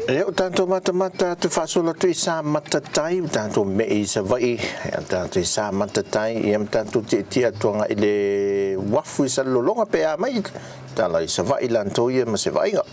[SPEAKER 1] E o tatou matamata atu faasolo atu i sa matatai o tatou me'i i Savaii, ia tatou i sa matatai, ia ma tatou tietie atu agai i le uafu i Salelologa pe a mai tala i Savaii latou ia ma se vaaiga.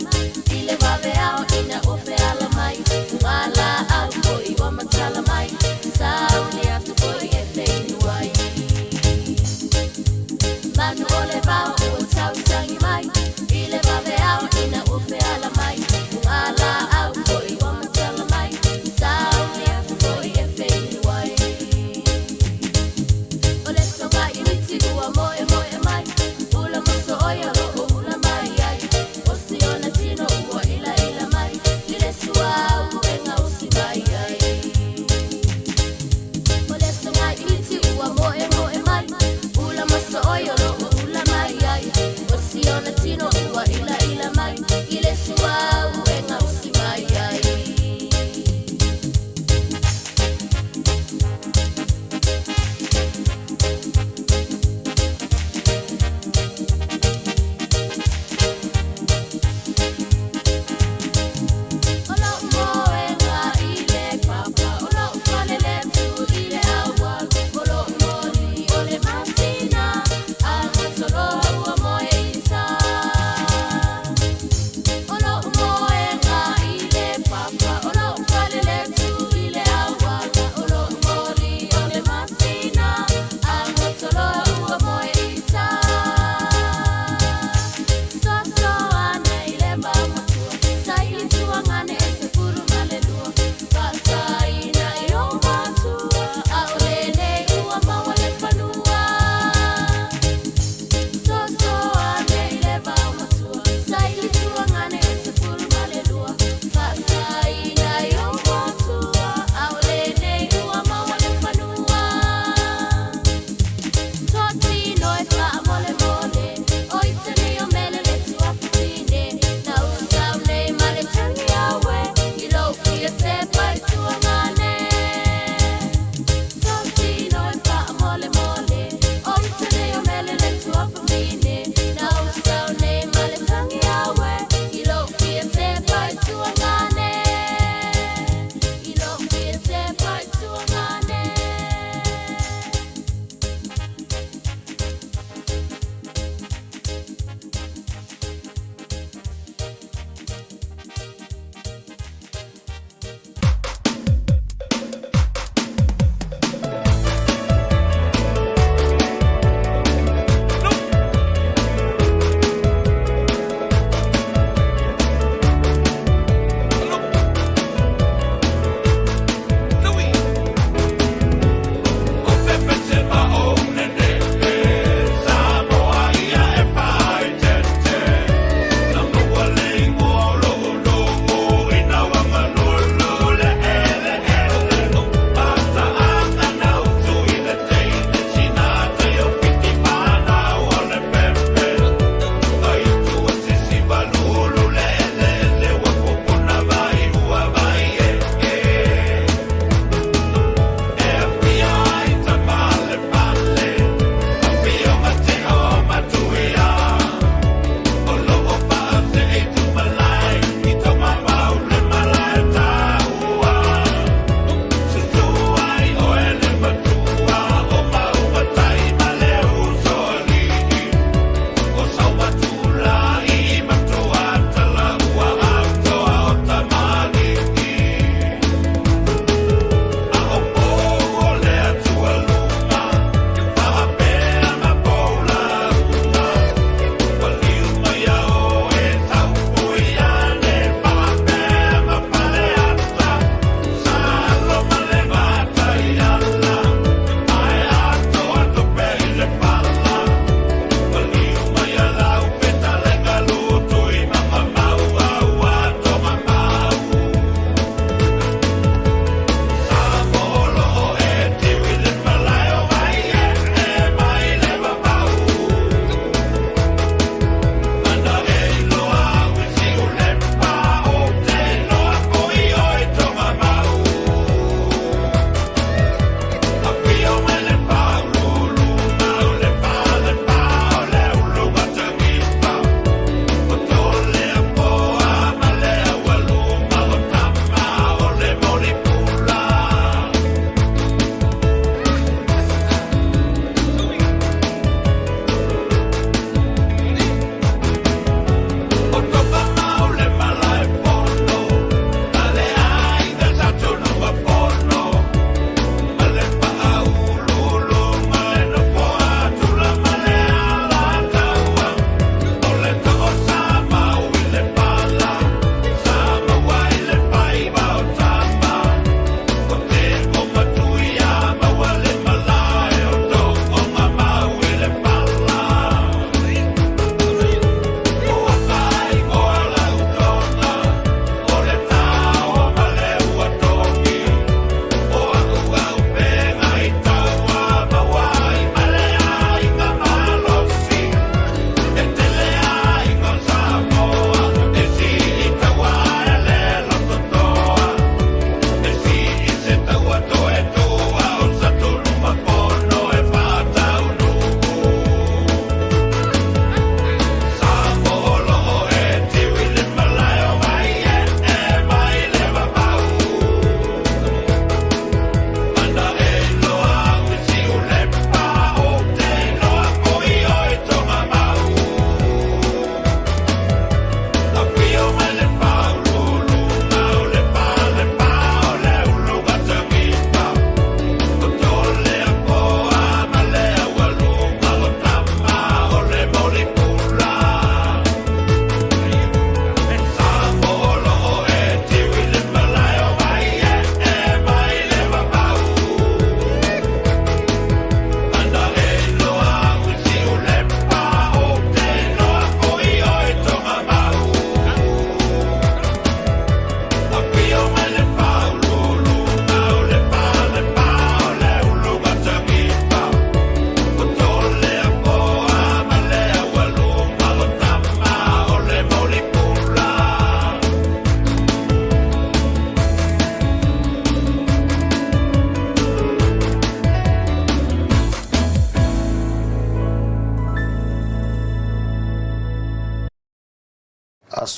[SPEAKER 2] mai I le vaveao ina ua feala mai Fugalaau foi ua matala mai Sauni atu foi e feinu ai Manu o le vao ua tautagi mai I le vaveao ina ua feala mai Fugalaau foi ua matala mai Sauni atu foi e feinu ai O le sogaʻi miti ua moemoe mai Ula moso oia loo ula mai ai O siona tino ua ilaila mai.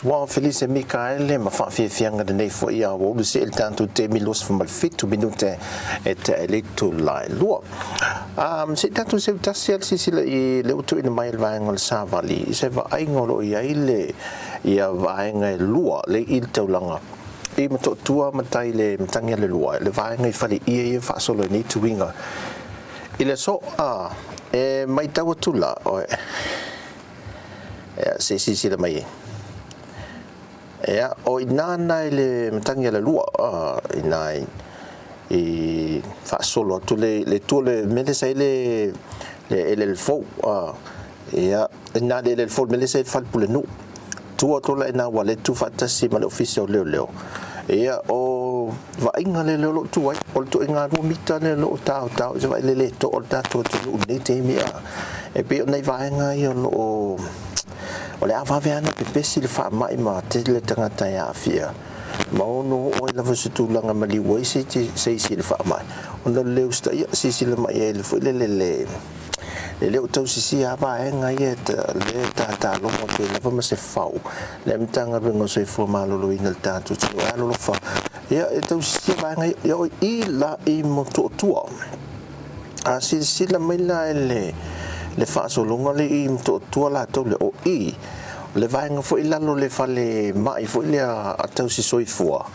[SPEAKER 1] Ua Felise Mikaele ma faafiafiaga lenei foi a ua ulu see le tatou taimi 27 minute e tea i le itula e 2. Se i tatou seu tasi lava le silasila i le ua tuuina mai e le vaega o le Savali i se vaaiga o lo o i ai le ia vaega e lua le i le taulaga i Motootua ma tai le Matagialelua le vaega i Faleia ia e faasolo ai nei tuiga i le aso e matau atu la oe. Ia, se i silasila mai ai. Ia, o i ina na i le matagi alalua, i ina i, i faasolo atu le, le tua le mea lea sa i le, le eleele fou. Ia, i ina le eleele fou, le mea lea sa i le fale pulenuu. Tua atu la i ina aua o lea e tu faatasi ma le ofisa o leoleo. Ia, o vaaiga lea o lo o tu ai, o le ituaiga 2 mita lea o lo o taotao i se vaai le le toa o le tatou atunuu i lenei taimi. E pei o nai vaega ia o lo o o le a vave lava ona pepesi le faamai ma tele tagata e aafia ma ono oo ai lava se tulaga maliu ai se isi i le faamai ona o le le usitaia. Silasila mai ai foi lele le E le o tausisia lava vaega ia lea e tatalogo atu ai lava ma se fau le Matagaluega o Soifua Maloloina i le tatou atunuu e alolofa ia e tausisia vaega ia. Ia o i la i Motootua. A silasila mai la i le faasologa lea i Motootua latou lea, o i le vaega foi i lalo o le fale mai foi lea a tausi soifua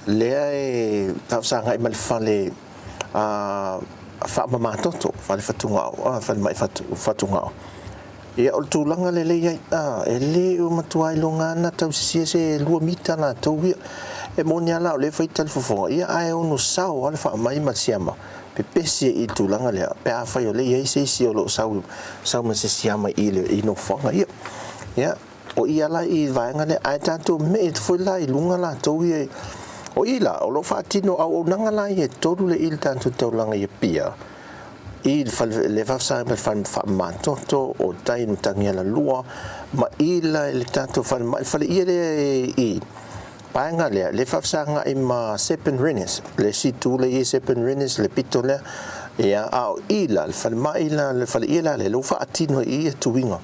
[SPEAKER 1] lea e faafesagai ma le fale faamama toto, fale fatugao, falemai fatugao. Ia, o le tulaga lea e i ai, e le o matua iloga lava ona tausisia se 2 mita latou ia. E moni lava la o lea e fai talifofoga, ia ae ono sao lava le faamai ma le siama, pepesi ai i le tulaga lea, pe afai o lea e i ai se isi o lo o sau, sau ma se siama i le i nofoaga ia. Ia, O i ala i vaega lea, ae tatou me'i atu foi la i luga latou ia. O i la, o lo o faatino auaunaga la ia e tolu le i le tatou taulaga i Apia, i le fale, le faafesagai ma le fale faamamatoto, o tai i Matagialalua, ma i la i le tatou falemai, le faleia lea i vaega lea, le faafesagai ma Sepen Rennes, le isi itu lea i ai Sepen Rennes, le pito lea, ia, a o i la, le falemai la, le faleia la lea, lea ua faatino i ia tuiga.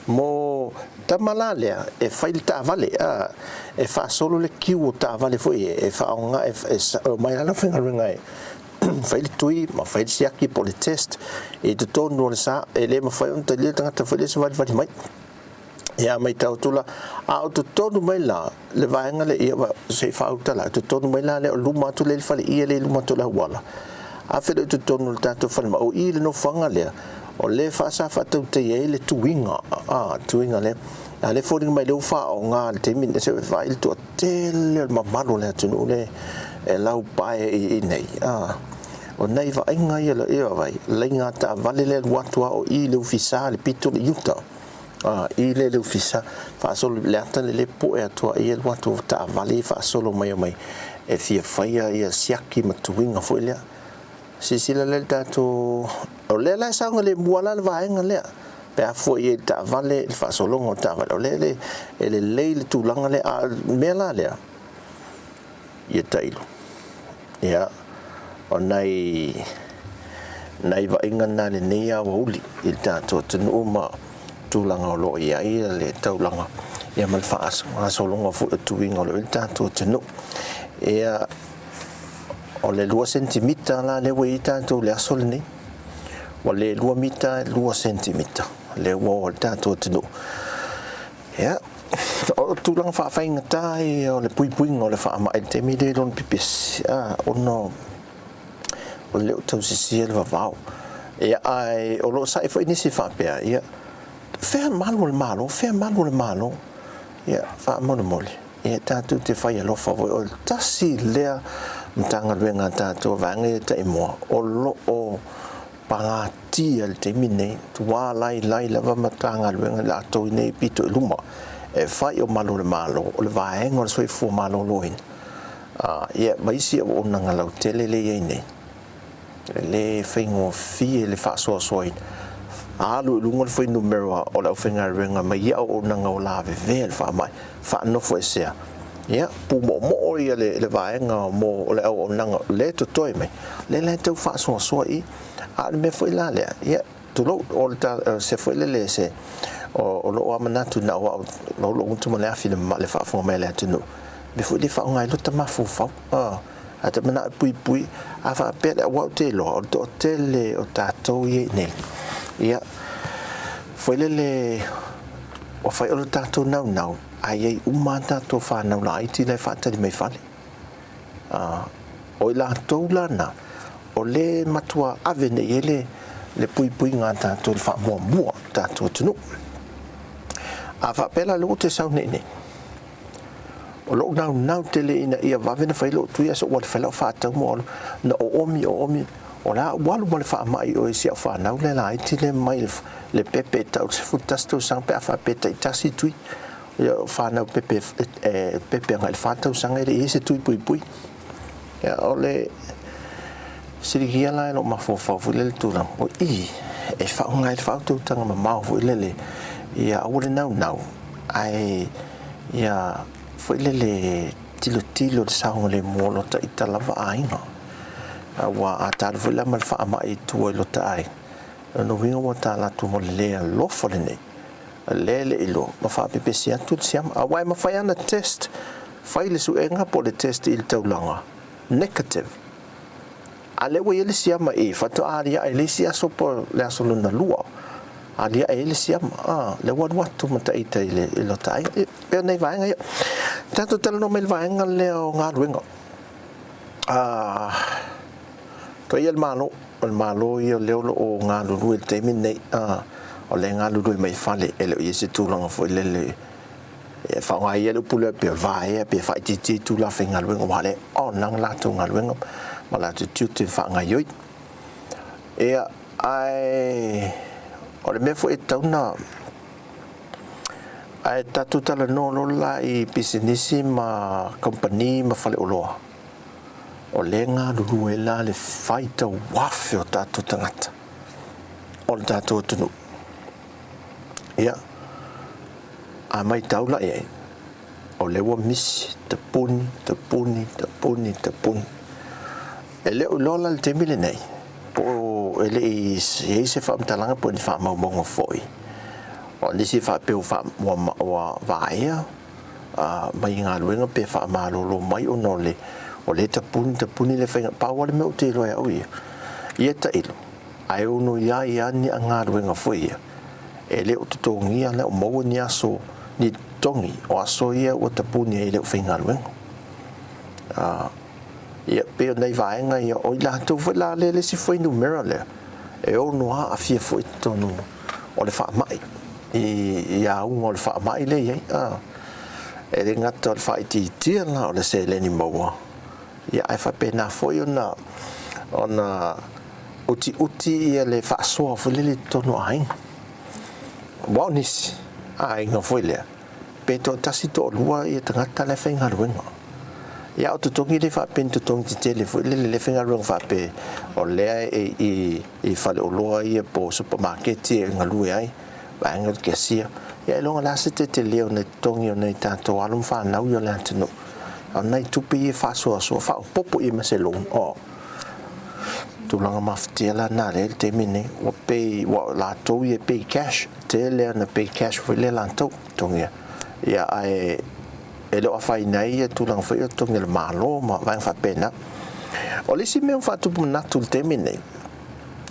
[SPEAKER 1] Mo tama la lea e fai le taavale, a, e faasolo le kiu o taavale foi e, e faaaoga, e, e, e omai lava le aufaigaluega e fai le tui ma fai le siaki po o le test i totonu o le sa, e le mafai ona talia le tagata foi lea e savalivali mai. Ia, matau atu la, a o totonu mai la le vaega lea, ia, se i faauta la, totonu mai la lea o luma atu lea i le faleie lea i luma atu o le auala, a feiloai i totonu o le tatou falemai, o i le nofoaga lea, O lea faasa faatautaia ai le tuiga, a, tuiga lea. A lea foliga mai lea ua faaaoga i le taimi lenei, se vaai i le toatele o le mamalu o le atunuu lea e laupae i inei, a. O nai vaaiga ia, ia vaai, laiga taavale lea alu atu lava o i le ofisa i le pito i uta, a, i lea i le ofisa, faasolo i le ata lea poe atu ai alu atu o taavale faasolo mai omai e fia faia ia siaki ma tuiga foi lea. Silasila lea i le tatou, o lea la e saogalemu lava la le vaega lea, pe a fua i ai i le taavale, le faasologa o taavale, o lea e, e lelei le tulaga lea, a o le mea la lea, ia tailo. Ia, o nai, nai vaaiga na i lenei aoauli i le tatou atunuu ma tulaga o lo o i ai le taulaga, ia ma le faagasologa foi o tuiga o lo o i ai le tatou atunuu. Ia, O le 2 sentimita la lea ua i ai tatou i le aso lenei. Ua le 2 mita, 2 sentimita lea ua oo i le tatou atunuu. Ia, o tulaga faafaigata ia o le puipuiga o le faamai i le taimi lea i lona pipisi, ona o le o tausisia le vavao. Ia, ae o lo o sa'i foi nisi faapea, ia, fea malu o le Malo, fea malu o le Malo. Ia, faamolemole. Ia tatou te fai alofa foi, o le tasi lea Matagaluega a tatou vaega ia taimua o lo o pagatia i le taimi lenei, tua lailai lava Matagaluega latou i nei pito i luma e fai o malu o le Malo, o le vaega o le soifua maloloina, ia ma isi auaunaga lautele lea e i ai nei. E le faigofie le faasoasoaina. Alu i luga le fuainumera o le aufaigaluega mai ia auaunaga o lavevea i le faamai, faanofoesea. Ia, pumoomoo ia le vaega mo le auaunaga lea e totoe mai, lea la e tau faasoasoa i i. A o le mea foi la lea, ia, tulou, o le ta, se foi lele se, O lou lava manatu na o au o lou gutu ma le afi le faafofoga mai a le atunuu, mea foi lea e faaaoga ai lota mafaufau. Ae ta manao e puipui, a faapea le aua ou te iloa o le toatele o tatou ia i nei, ia, foi lele ua fai o le tatou naunau, ae i ai uma lava tatou fanau laiti la e faatali mai fale. O i latou la na, o lea e matua ave nei i ai le, le puipuiga a tatou i le faamuamua o le tatou atunuu. A faapea la lea ua toe sau nei nei, o lou naunau tele ina ia vave ona fai lou tui ae se i ou alu e fai lau faatau ma ou alu, na oomi oomi, o le a ou alu ma le faamai i o i si au fanau lea laiti lea mai le pepe e tau i le 11 tausaga pe a faapea e taitasi tui. Ia o fanau pepe e pepe agai i le 4 tausaga e le i i ai se tui puipui. Ia o le siligia la e lou mafaufau foi lele tulaga, o i e faaaoga ai le faautautaga mamao foi lele ia aua le naunau ae ia foi lele tilotilo i le saogalemu o lota ita lava aiga. Aua a ta alu foi la ma le faamai i tua i lota aiga, o lona uiga ua ta alu atu ma le le alofa lenei lea e le i iloa ma faapepesi atu le siama. Aua e mafai lava ona test, fai le suega po o le test i le taulaga, negative. A lea ua i ai le siama i, faatoa aliae i le isi aso po o le aso lona lua, aliae ai le siama, a, lea ua alu atu ma taita i le, i lota aiga. E pei o nai vaega ia. Tatou talanoa mai i le vaega lea o galuega. A, Paia le Malo, o le Malo ia lea o lo o galulue i le taimi lenei, o lea e galulue mai fale, e le o i ai se tulaga foi lele e faaaoga ai ia le upu lea pe vaea pe faaitiitia itula faigaluega aua o lea e on lava latou galuega ma latou tiute e faagaoioi. Ia, ae o le mea foi e tatau ona ae tatou talanoa loa la i pisinisi ma kamupani ma faleoloa, O lea e galulue ai la le faitau afe o tatou tagata o le tatou atunuu. Ia, a maitau la i ai, o lea ua misi tapuni, tapuni, tapuni, tapuni. E le o iloa la i le taimi lenei, po o e le i i ai se faamatalaga po o ni faamaumauga foi. O nisi e faapea ua vaea mai i galuega pe faamalolo mai ona o le o lea e tapuni tapuni le faiga pau lava le mea ou te iloa e au ia ia tailo ae ono i ai lava ni galuega foi ia e le o totogia le o maua ni aso ni totogi o aso ia ua tapuni ai i le aufaigaluega. Ia, pei o nai vaega ia, o i latou foi la lea le isi fuainumera lea, e ono aafia foi i totonu o le faamai, i auga o le faamai lea e i ai. A, e le gata o le faaitiitia la o le seleni maua, ia ae faapena foi ona, ona utiuti ia le faasoa foi lele i totonu o aiga. Aua o nisi aiga foi lea, pe toatasi toalua ia tagata la e faigaluega. Ia o totogi le faapea ni totogi tetele foi lele le faigaluega faapea o lea e i i faleoloa ia po o supamaketi e galue ai, vaega o le kesia. Ia ailoga o le a se tetele o nai totogi o nai tatou alo ma fanau ia o le atunuu. A o nai tupe ia e faasoasoa faaopoopo i ai ma se loan. O tulaga mafatia la na lea i le taimi lenei ua pay ua latou ia e pay cash tele ana pay cash foi lea latou totogia ia ae e le o afaina ai ia tulaga foi ia o totogi a le Malo ma vaega faapena. O le isi mea ua faatupu manatu i le taimi lenei,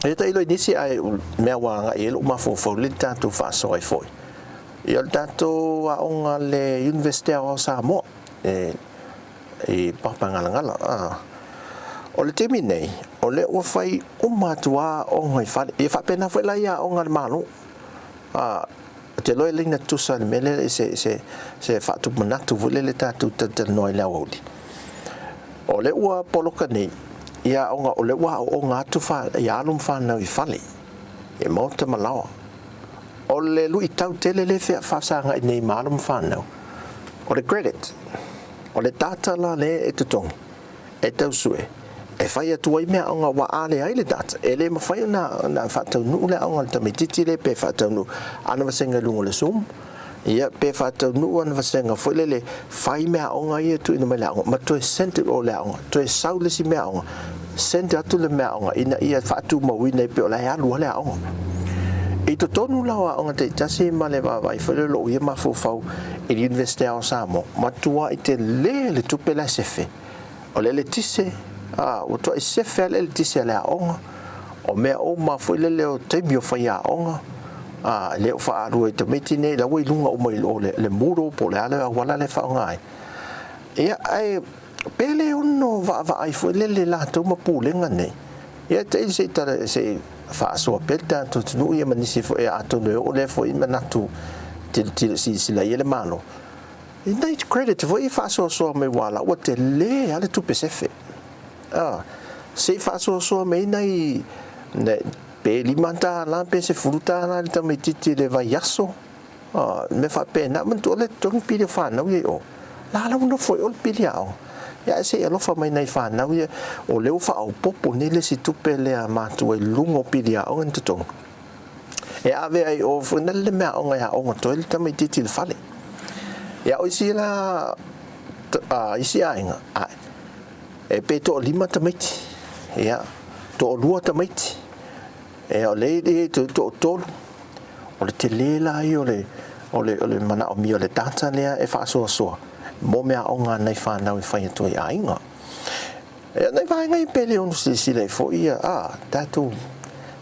[SPEAKER 1] e tailo i nisi ae mea ua agai i ai lou mafaufau i le tatou faasoa ai foi, ia o le tatou aoga a le Iunivesite Aoao o Samoa e i Papagalagala. O le taimi nei, o lea ua fai uma atu lava aoga i fale. Ia faapena foi la i aoga a le Malo. Ou te iloa e laina tusa i le mea lea se, se, se faatupu manatu foi lele tatou talatalanoa i le aoauli. O lea ua poloka nei i aoga, o lea ua aooga atu fa, i alo ma fanau i fale, i maota ma laoa. O le luitau tele lea e faafesagai nei ma alo ma fanau, o le credit, o le data la lea e totogi, e tau sue, e fai atu ai meaaoga aua a leai le data, e le mafai ona faataunuu le aoga a le tamaitiiti lea pe faataunuu ana vasega i luga o le Zoom, ia pe faataunuu ana vasega foi lele fai meaaoga ia e tuuina mai le aoga ma toe send o le aoga, toe sau le isi meaaoga, send atu le meaaoga ina ia faatumauina ai pei o la e alu lava le aoga. I totonu la o aoga taitasi ma le vaavaai foi lea o lou ia mafaufau i le Iunivesite Ao o Samoa, matuai tele le tupe la e sefe. O le eletise, a, ua tuai sefe lava le eletise a le aoga, o mea uma foi lele o taimi o faiaoga, a, e le o faaalua i tamaiti nei, la ua i luga uma i o le Moodle po o le a le auala lea e faaaoga ai. Ia, ae pe le ono vaavaai foi lele latou ma pulega nei, ia te i se i tala, se i faasoa pea le tatou atunuu ia ma nisi foi, atonu e oo lea foi manatu tilotilo silasila i ai le Malo. I nai credit foi e faasoasoa mai aua la ua tele lava le tupe sefe. A, se i faasoasoa mai nai, pe $5 pe $10 i le tamaitiiti i le vaiaso, a, mea faapena. Manatua o lea e totogi pili o fanau ia i o. La la ua nofo i o le pili aoga. Ia ae se i alofa mai nai fanau ia, o lea ua faaopoopo nei le isi tupe lea a matua i luga o pili aoga na totogi. E ave ai o foi na le mea aoga e aoga toe le tamaitiiti i le fale. Ia o isi la a isi aiga, a e pe toalima tamaiti, ia toalua tamaiti, ia o lea e toatolu. O le tele la ia o le o le o le manaomia o le data lea e faasoasoa mo mea aoga a nai fanau e fai atu ai i aiga. Ia nai vaega ia pe le ono silasila ai foi ia, a, tatou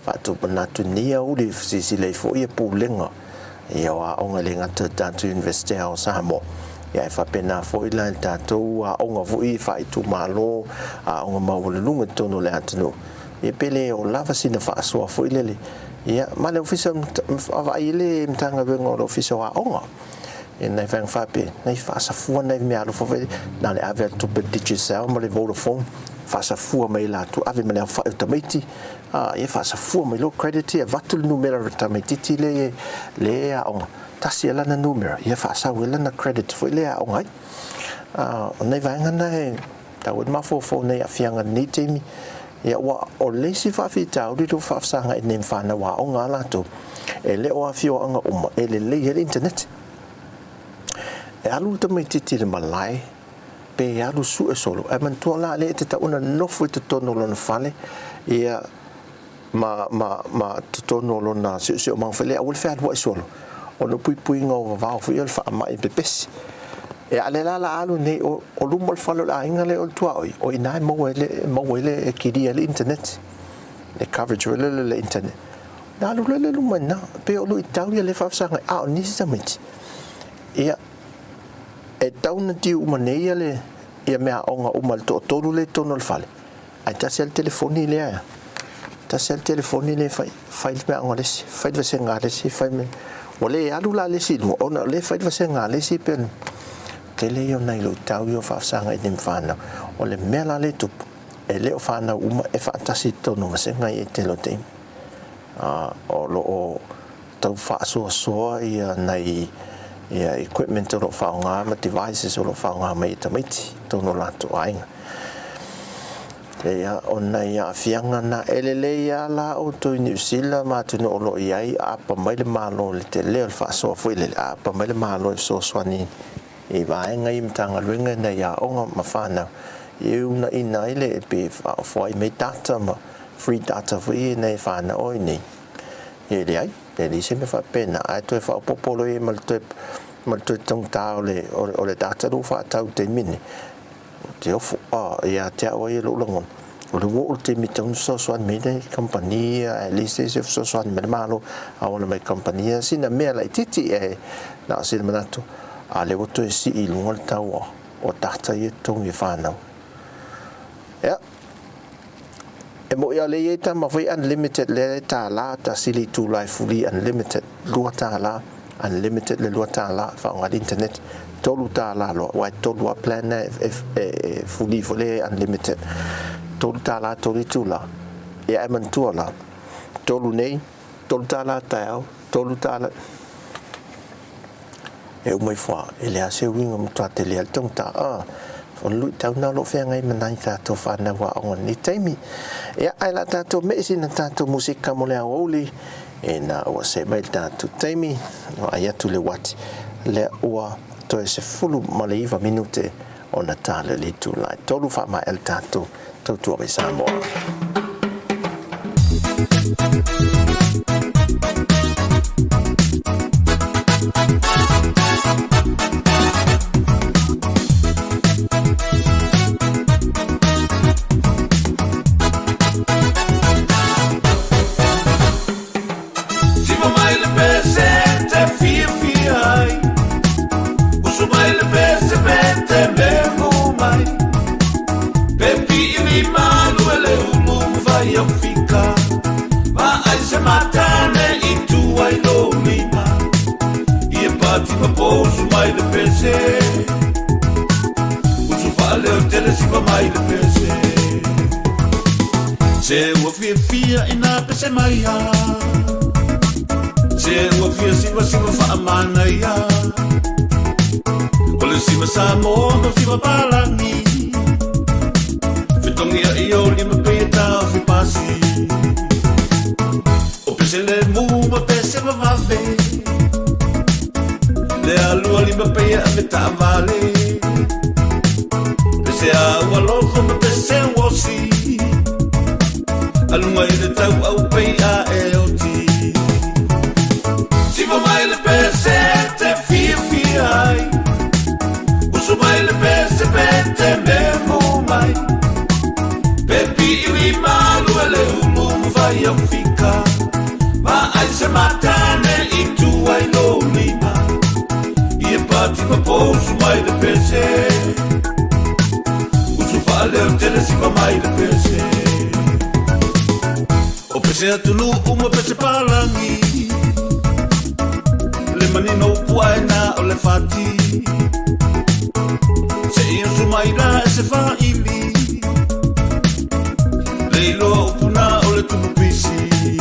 [SPEAKER 1] faatumanatu nei aoauli e silasila ai foi ia pulega ia o aoga e le gata i le tatou Iunivesite o Samoa, ia ae faapena foi la i le tatou aoga foi faaitumalo, aoga maualuluga i totonu o le atunuu, ia pe le oo lava sina faasoa foi lele, ia ma le Ofisa vaavaai i le Matagaluega o le Ofisa o Aoga. Ia nai vaega faapea, nai faasafua nai meaalofa foi na o le ave atu tupe Digicel ma le Vodafone, faasafua mai e latou, ave ma le aofai o tamaiti, a, ia faasafua mai loa credit ia, avatu le numera o le tamaitiiti lea e aoga, tasi lava lana numera, ia faasau ai lana credit foi lea e aoga ai. A, o nai vaega na e tatau ai le mafaufau i nai aafiaga i lenei taimi, ia ua o le isi faafitauli lea ua faafesagai nei ma fanau aoga a latou, E le o afioaga uma e lelei ai le internet. E alu le tamaitiiti i le malae pe alu sue solo, ae manatua la lea e tatau ona nofo i totonu o lona fale ia ma, ma, ma totonu o lona siosiomaga foi lea, aua le fealuai solo ona o puipuiga o vavao foi ia o le faamai pepesi. Ia a o lea la o le a alu nei o, o luma o le fale o le aiga lea o le tuaoi, o i ina e maua ai le, maua ai le, e kilia ai le internet, le coverage foi lele o le internet. Na alu loa le luma i ina, pei o luitau ia lea e faafesagai, a o nisi tamaiti, ia, e tatau ona diu uma nei ia le, ia meaaoga uma a le toatolu lea i totonu o le fale, ae tasi lava le telefoni lea, tasi lava le telefoni lea e fai, fai le meaaoga a le isi, fai le vasega a le isi, fai le... Ua le alu la le isi i luga, ona o lea e fai le vasega a le isi, pei o le tele ia o nai luitau ia o faafesagai nei ma fanau. O le mea la lea e tupu, e le o fanau uma e faatasi i totonu o vasega ia i le tele o taimi. O lo o tau faasoasoa ia nai ia equipment o lo o faaaoga ma devices o lo o faaaoga mai e tamaiti i totonu o latou aiga. Ia, o nai aafiaga na, e lelei lava la outou i Niu Sila ma atunuu o lo o i ai, aapa mai le Malo i le tele o le faasoa foi lele, aapa mai le Malo e fesoasoani i vaega ia Matagaluega ina ia aoga ma fanau e uunaina ai le pe faaofoai mai data ma free data foi ia ina ia fanau ai nei. Ia e leai, e leai se mea faapena, ae toe faaopoopo loa i ai ma le toe ma le toe taugata o le o le data lea ua faatau i le taimi lenei. Ou te ofo, a, ia te au ia lou lagona, o lea ua oo le taimi e tatau ona fesoasoani mai ai le kamupani ia, ae leai se isi e fesoasoani mai le Malo, auala mai kamupani ia, sina mea laitiiti ae na o sina manatu, a o lea ua toe sii i luga le tau o data ia e totogi e fanau. Ia, e moni a o lea e i ai tama foi unlimited lea e $1 tasi le itula e free unlimited, $2 unlimited le $2 e faaaoga le internet, $3 loa aua e tolu lava plan na e free foi lea e unlimited, $3 tolu itula. Ia ae manatua la, tolu nei, $3 taeao, $3 E uma ifo lava, e leai se uiga matua tele ai le taugata. A, o le luitau lena o lo o feagai ma nai tatou fanau aoga i lenei taimi. Ia, ae o le a tatou me'i sina tatou musika mo le aoauli, ina ua see mai le tatou taimi, vaai atu i le uati, lea ua toe 19 minute ona tala i le itula e 3 faamaea le tatou tautua mai Samoa.
[SPEAKER 3] matane i tua i lou lima Ia pati ma pousu mai le pese Usu faaleo tele siva mai le pese Se ua fiafia ina pese mai a Se ua fia siva siva faamanaia O le siva Samoa ma siva palagi Fetogia i ou lima pei e taofi pasi O pese lemu ma pese vavave Le alua lima pei e ave taavale Pese a ua alofa ma pese uosi Aluga i le tauau pei a e oti Siva mai le pese te fiafia ai Usu mai le pese pe te memu mai Pe pi'i malu e le ulu ma fai au fika Vaai se matane i tua i lou lima Ia pati ma pousu mai le pese Usu faaleo tele siva mai le pese O pese atunuu ma pese palagi Le manino upu aena o le fati Se i usu mai la e se faili Le iloa upuna o le tupu pisi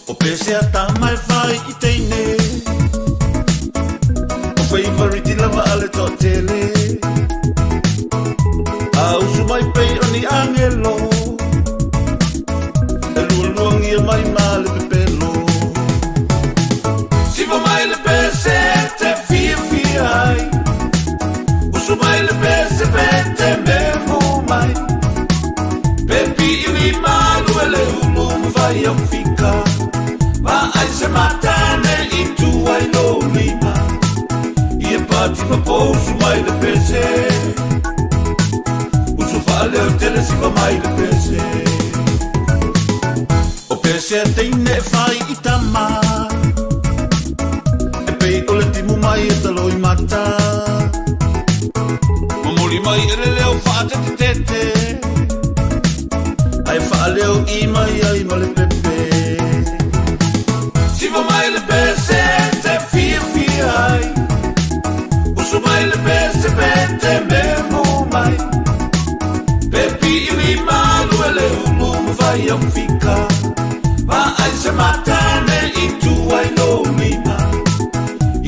[SPEAKER 3] O pese a tama e fai i teine O feivariti lava a le toatele A usu mai pei o ni agelo E lualuagia mai ma le pepelo Siva mai le pese te fiafia ai Usu mai le pese pe te memu mai Pe pi'i malu e le ulu ma fai au fika Vaai se matane i tua i lou lima Ia pati ma pousu mai le pese Usu faaleo tele siva mai le pese O pese a teine e fai i tama E pei o le timu mai e talo i mata Momoli mai e le leo faatetetete Ae faaleo i mai ai ma le pepe Siva mai le pese te fiafia ai Usu mai le pese pe te memu mai Pe pi'i malu e le ulu ma fai au fika Vaai se matane i tua i lou lima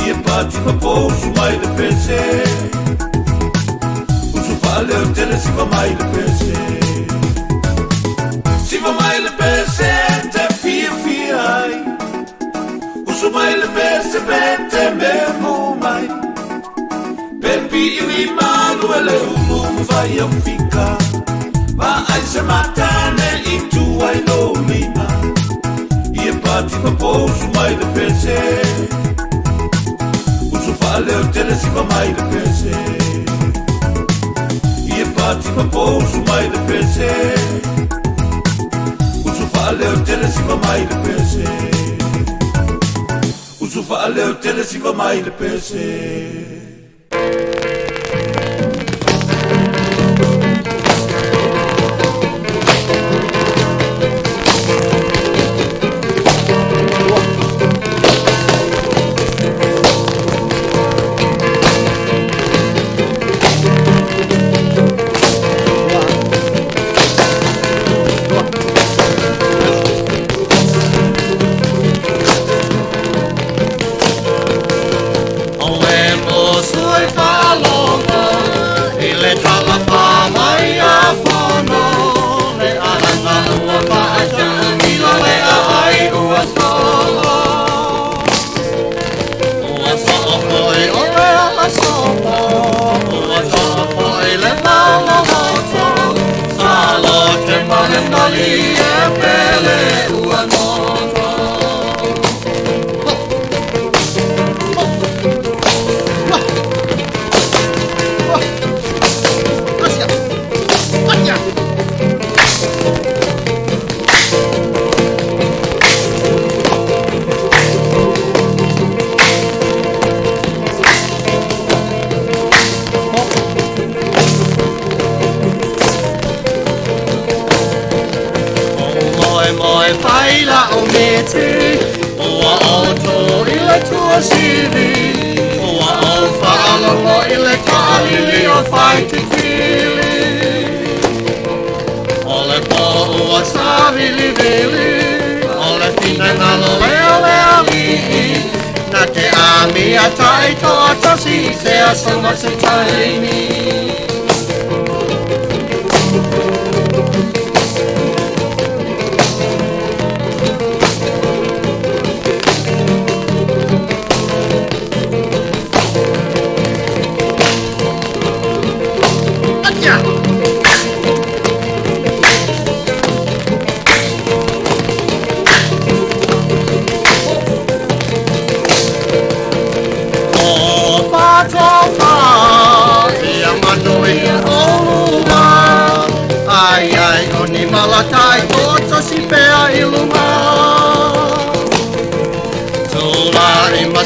[SPEAKER 3] Ia pati ma pousu mai le pese Usu faaleo tele siva mai le pese Siva mai le pese te fiafia ai Usu mai le pese pe te memu mai Pe pi'i malu e le ulu ma fai au fika Vaai se matane i tua i lou lima Ia pati ma pousu mai le pese Usu faaleo tele siva mai le pese Ia pati ma pousu mai le pese Usu faaleo tele siva mai le pese Usu faaleo tele siva mai le pese
[SPEAKER 8] O e mo sui miti Ua ou tu i le tuasivi Ua ou faalogo i le taalili o Faititili O le po ua savilivili O le finagalo lea o le alii Na te amia taitoatasi i se aso ma se taimi.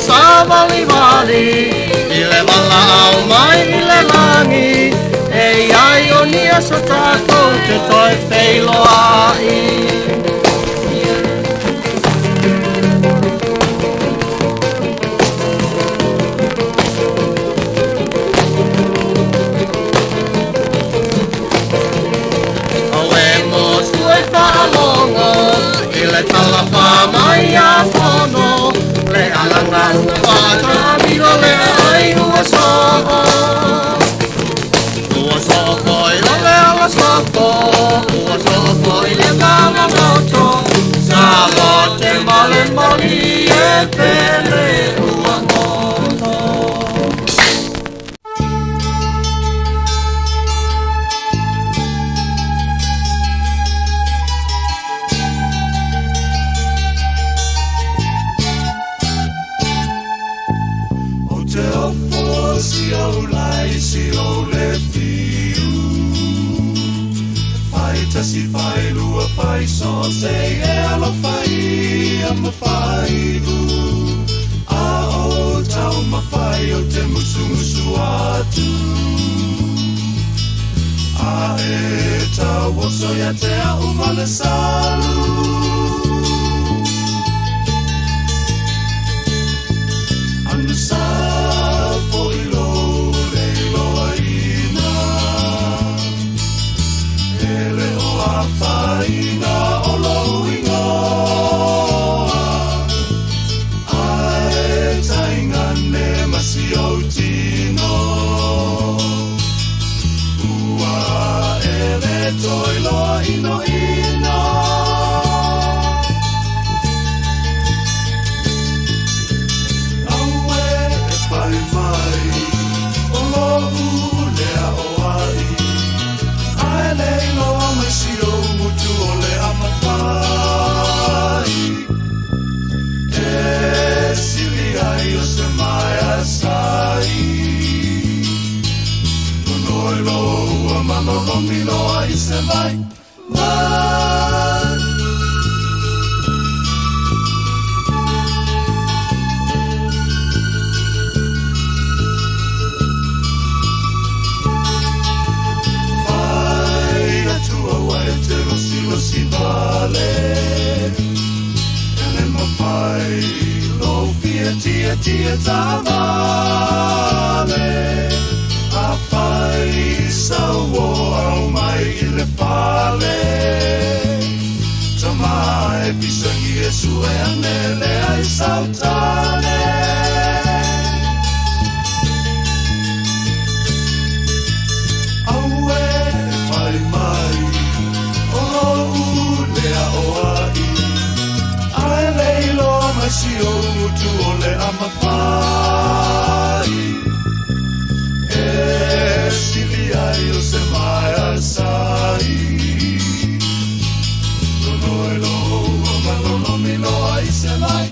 [SPEAKER 8] Savalivali i le valaau mai i le lagi e i ai o ni aso tatou te toe feiloai. Auē mo sue faalogo i le talafā mai a fono le alaga ua faatamilo le aai ua soo. Ua soo foi o le ala soko, ua soo foi le malamoto, sa lote ma le moli e pele ua goto.
[SPEAKER 3] Ou te ofo si ou lai si ou le fiu Fai tasi fai lua fai so se e alofa ia ma fai u A o tau mawhai o te musumusu atu A e tau oso ia te au ma le salu Anu sa fo i lo le iloa ina E le o afaina o lou ingoa Ae taigane ma si ou tino Ua e le toe loa inoino Aue e pai mai o lou lea o ai Ae le iloa mai si ou motu o le amafai E sili ai o se maea sai Nonoi loa malolomi loa i se vai mai Fai atu aua e te losilosi vale E le mafai lou fia tia tia taavale Afai sau o au mai i le fale Tama e pisagi e sue ane lea i sautane Aue e pai mai o lou lea o ai Ae le iloa mai si ou motu o le amafai E sili ai o se maea sai Nonoi loa malolomi loa i se vai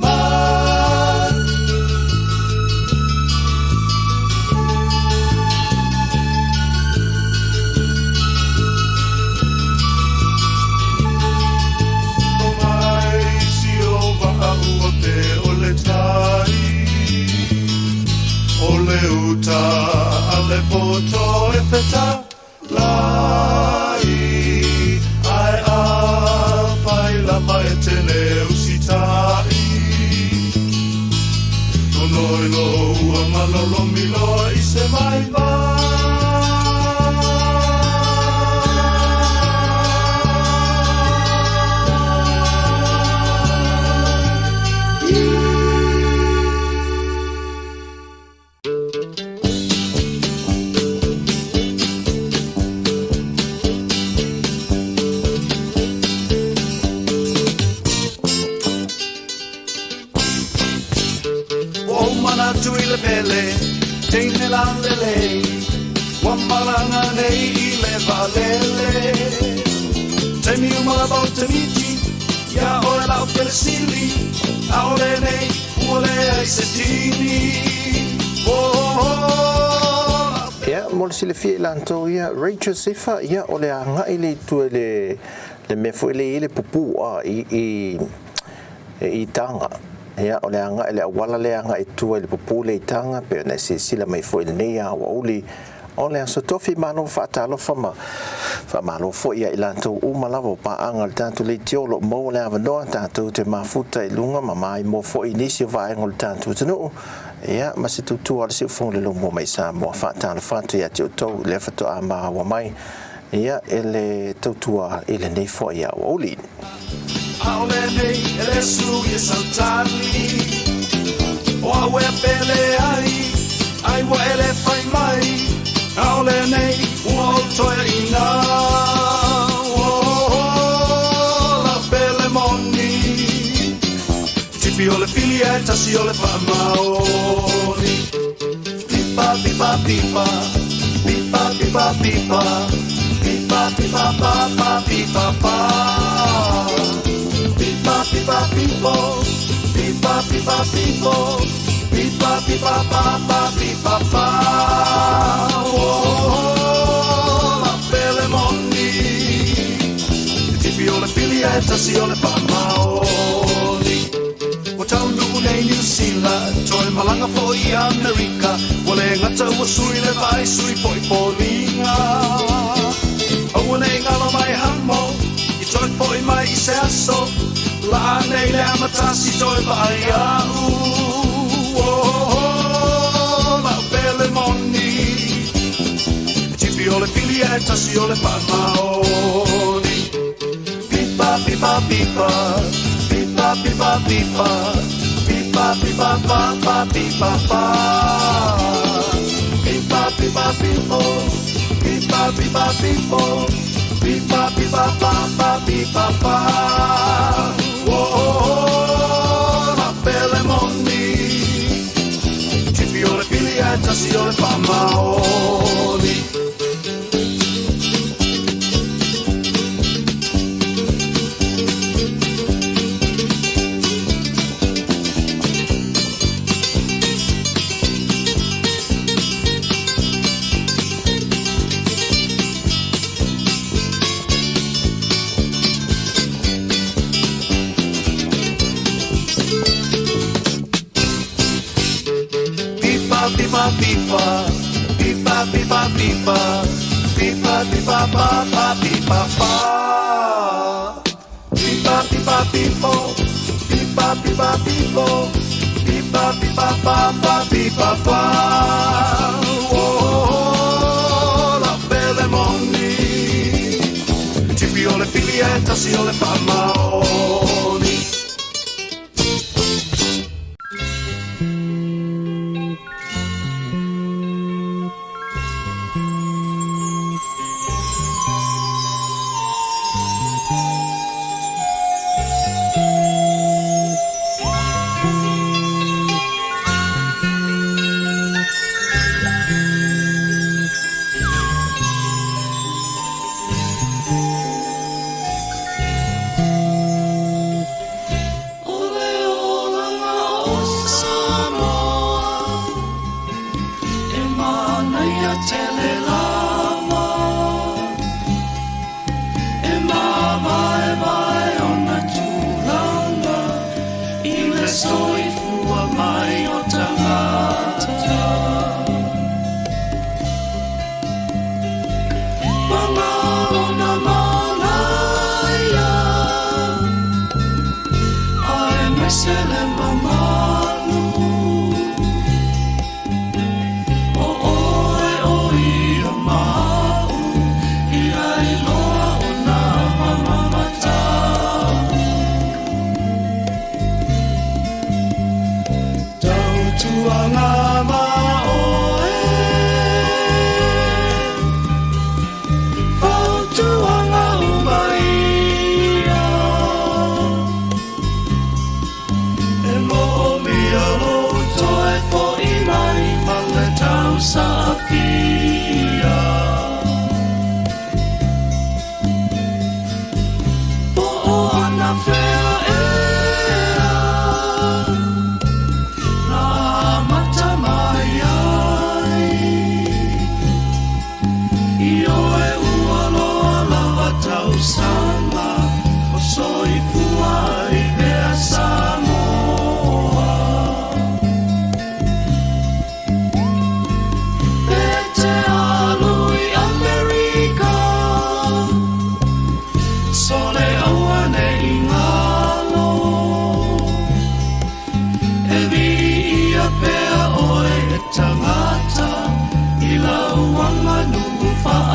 [SPEAKER 3] mai O mai si o vaa ua pe o le tai O le uta a le poto e feta lai Ae a fai lava e te leo.
[SPEAKER 6] malaga nei i le vaalele. Taimi uma lava ou te miti iā oe la'u felesili, ʻAʻole nei ua leai se tini.
[SPEAKER 1] Ia, mo le silafia i latou ia, Ray Josefa, ia, o le agai le itu e le, le mea foi lea e i ai le pupū a i, i, i Taga. Ia, o le agai, le auala lea e agai i tua i le pupū lea i Taga, pei ona e silasila mai foi i lenei aoauli o le Aso Tofi. Malo faatalofa ma faamalo foi ia i latou uma lava o paaga o le tatou leitio o lo o maua le avanoa tatou te mafuta i luga ma maimoa foi i nisi o vaega o le tatou atunuu. Ia, ma se tautua a le Siufogo le Lomua mai Samoa. Faatalofa atu ia te outou lea faatoa maua mai ia e le tautua i lenei foi aoauli.
[SPEAKER 6] ʻAʻole nei e le sui e sautali O au e pele ai, ai ua e le fai mai ʻAʻole nei ua ou toeaina Oh, la pele moni Tipi o le pili ae tasi o le faamaoni Pipa, pipa, pipa Pipa, pipa, pipa Pipa, pipa, pa, pa, pipa, pa Pipa, pipa, pipo Pipa, pipa, pipo Pipa, pipa, pa, pa, pipa, pa Oh, la pele moni Tipi o le pili ae tasi o le faamaoni Ua taunuu nei Niu Sila, toe malaga foi i Amerika, ua le gata ua sui le vaai, sui foi foliga. Aua ne i galo mai hamo, i toe foi mai i se aso, laa nei le amatasi toe vaai a'u. Oh, la'u pele moni, tipi o le pili ae tasi o le faamaoni. Pipa, pipa, pipa, pipa, pipa, pipa, pipa, pipa, pa, pa, pipa, pa. Pipa, pipa, pipo, pipa, pipa, pipo, pipa, pipa, pa, pa, pipa, pa. Oh, la pele moni, tipi o le pili ae tasi o le faamaoni. Pipa, pipa, pipa, pipa, pipa, pipa, pipa, pipa, pa, pa, pipa, pa. Pipa, pipa, pipo, pipa, pipa, pipo, pipa, pipa, pa, pa, pipa, pa. Oh, la pele moni, tipi o le pili ae tasi o le faamaoni.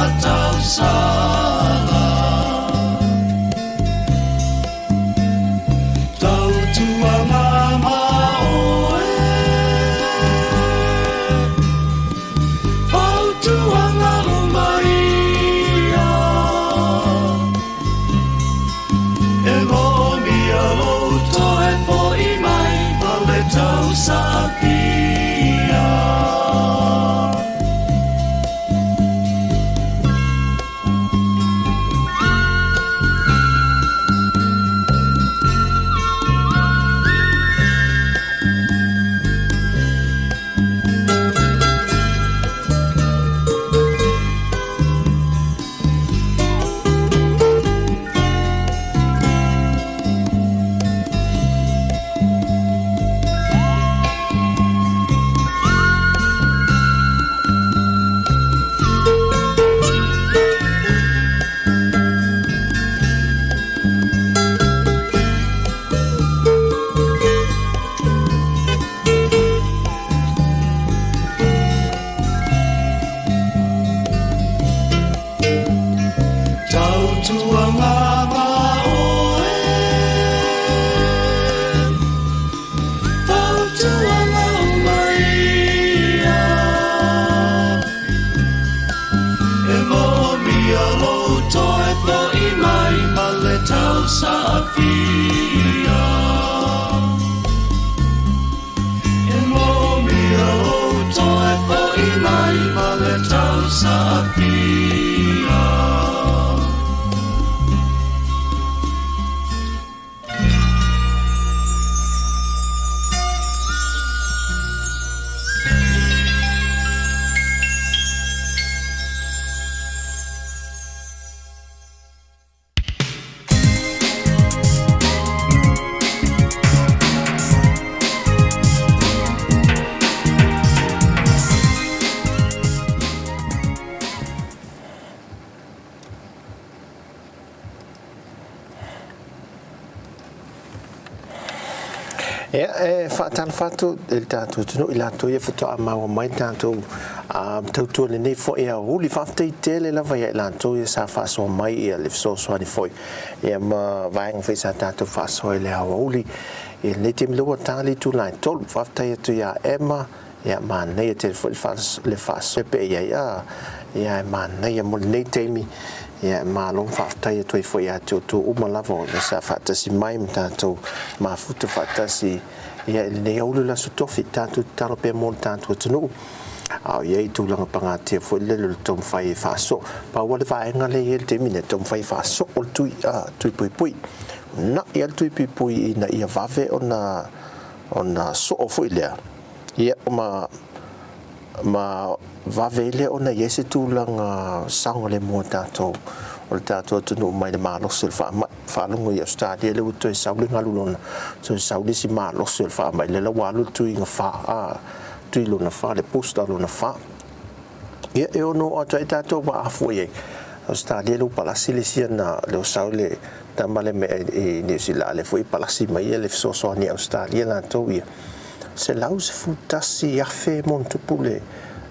[SPEAKER 6] faatausaga. Tautuaga ma oe, fautuaga uma ia. E moomia lou toe fo'i mai ma le tausaafia. Tautuaga ma oe, fautuaga uma ia. E moomia lou toe fo'i mai ma le tausaafia. E moomia lou toe fo'i mai ma le tausaafia.
[SPEAKER 1] Ia, e faatalofa atu i le tatou atunuu i latou ia faatoa maua mai le tatou tautua lenei foi aoauli. Faafetai tele lava ia i latou ia sa faasoa mai ia le fesoasoani foi ia ma vaega foi sa tatou faasoa i le aoauli i lenei taimi lea ua ta le itula e 3. Faafetai atu ia Emma, ia manaia tele foi le faasoa pe i ai a ia e manaia mo lenei taimi. Ia malo ma faafetai atu ai foi ia te outou uma lava o lea sa faatasi mai ma tatou mafuta faatasi ia i lenei aoauli o le Aso Tofi. Tatou tatalo pea mo le tatou atunuu a o i ai tulaga pagatia foi lele o le taumafai e faasoo. Pau lava le vaega lea e i ai i le taimi nei, taumafai e faasoo le tui, a, tui puipui. Uunai lava le tui puipui ina ia vave ona ona soo foi lea, ia ma ma vave ai lea ona i ai se tulaga saogalemu o tatou o le tatou atunuu mai le malosi o le faamai. Faalogo i Ausetalia lea ua toe sau le galu lona, toe sau le isi malosi o le faamai, lea la ua alu le tuiga fa, a, tui lona fa, le booster lona fa. Ia, e ono oo atu ai tatou ma afua i ai. Ausetalia lea ua palasi le isi ana, lea ua sau le tama lea mai i Niu Sila, lea foi e palasi mai le fesoasoani a Ausetalia latou ia. 111,000 ma ona tupu le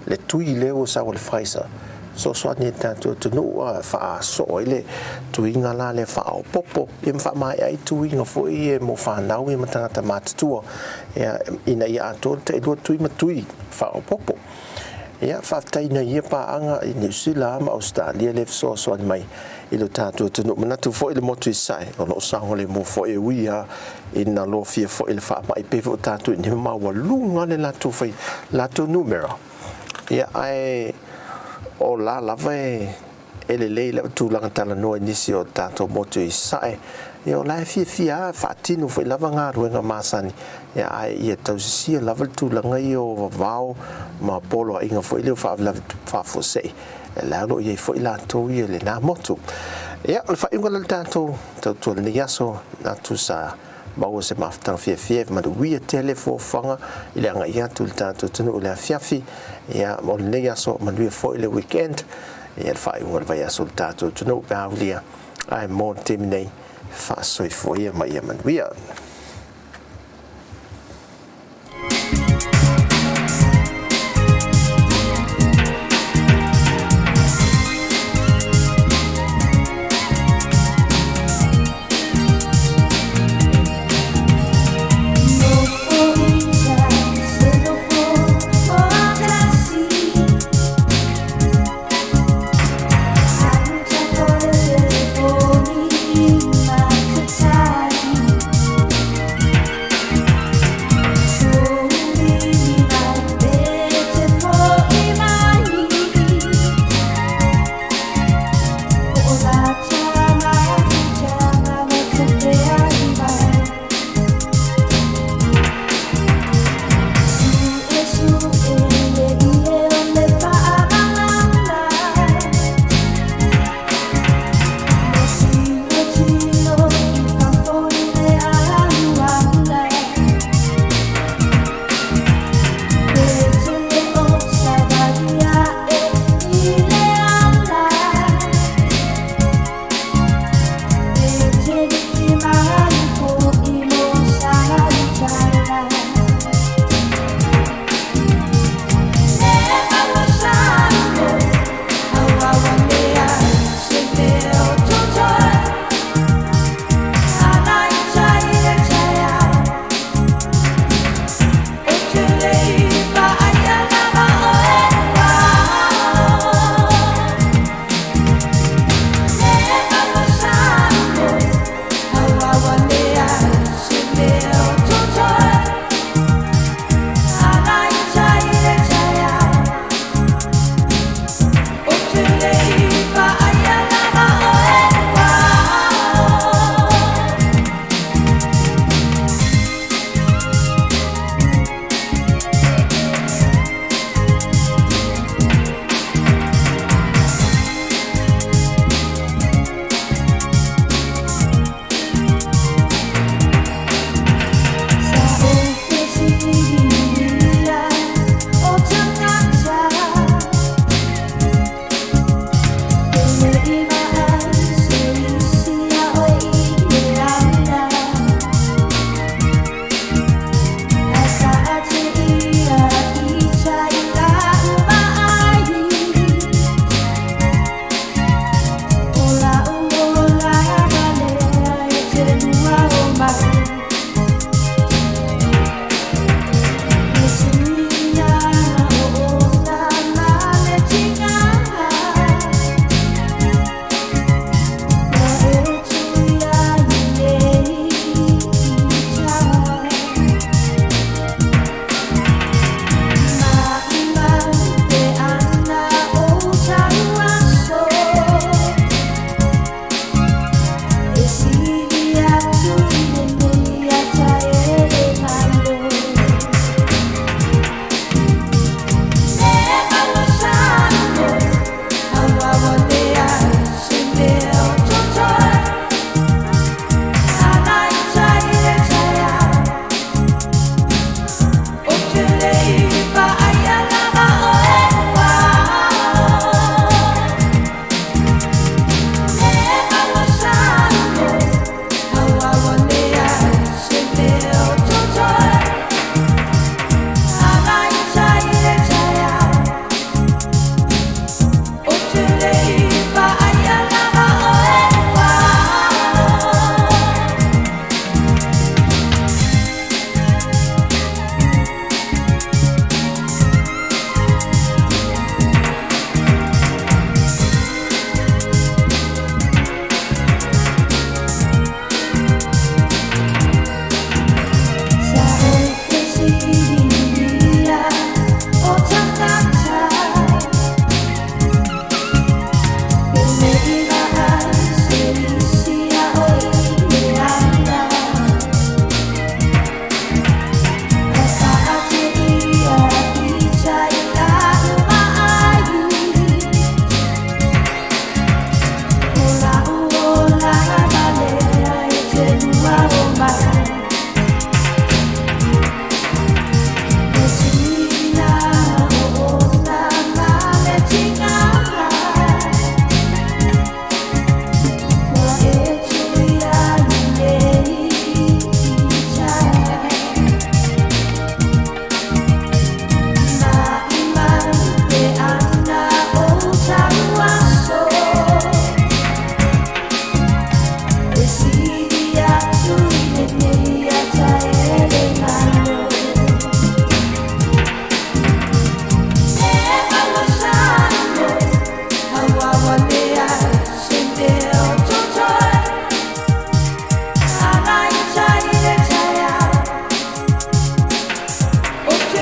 [SPEAKER 1] le tui lea ua sau a le Pfizer fesoasoani i le tatou atunuu a faasoo ai le tuiga la lea faaopoopo ia ma faamaea ai tuiga foi ia mo fanau ia ma tagata matutua ia ina ia atoa le tailua tui ma tui faaopoopo. Ia, faafetai nai ia paaga i Niu Sila ma Ausetalia lea e fesoasoani mai i lo tatou atunuu. Manatu foi le motu i Sasae, o lo o saogalemu foi e ui lava ina lofia foi i le faamai pei foi o tatou i inei ma maualuga le latou fai latou numera. Ia, ae o la lava e E lelei lau tulaga talanoa i nisi o tatou motu i Sasae, ia o la e fiafia lava, faatino foi lava galuega masani, ia ae ia tausisia lava le tulaga ia o vavao ma poloaiga foi lea o faalavelave faafuasei, e la o lo o i ai foi latou ia i lena motu. Ia, o le faaiuga lea o le tatou tautua i lenei aso, manatu sa maua se mafutaga fiafia e manuia tele fuafuaga i le agai atu i le tatou atunuu i le afiafi, ia, mo lenei aso, manuia foi le weekend. Ia le faaiuga o le vaiaso o le tatou atunuu pe a aulia, ae mo le taimi nei, faasoifua ia ma ia manuia.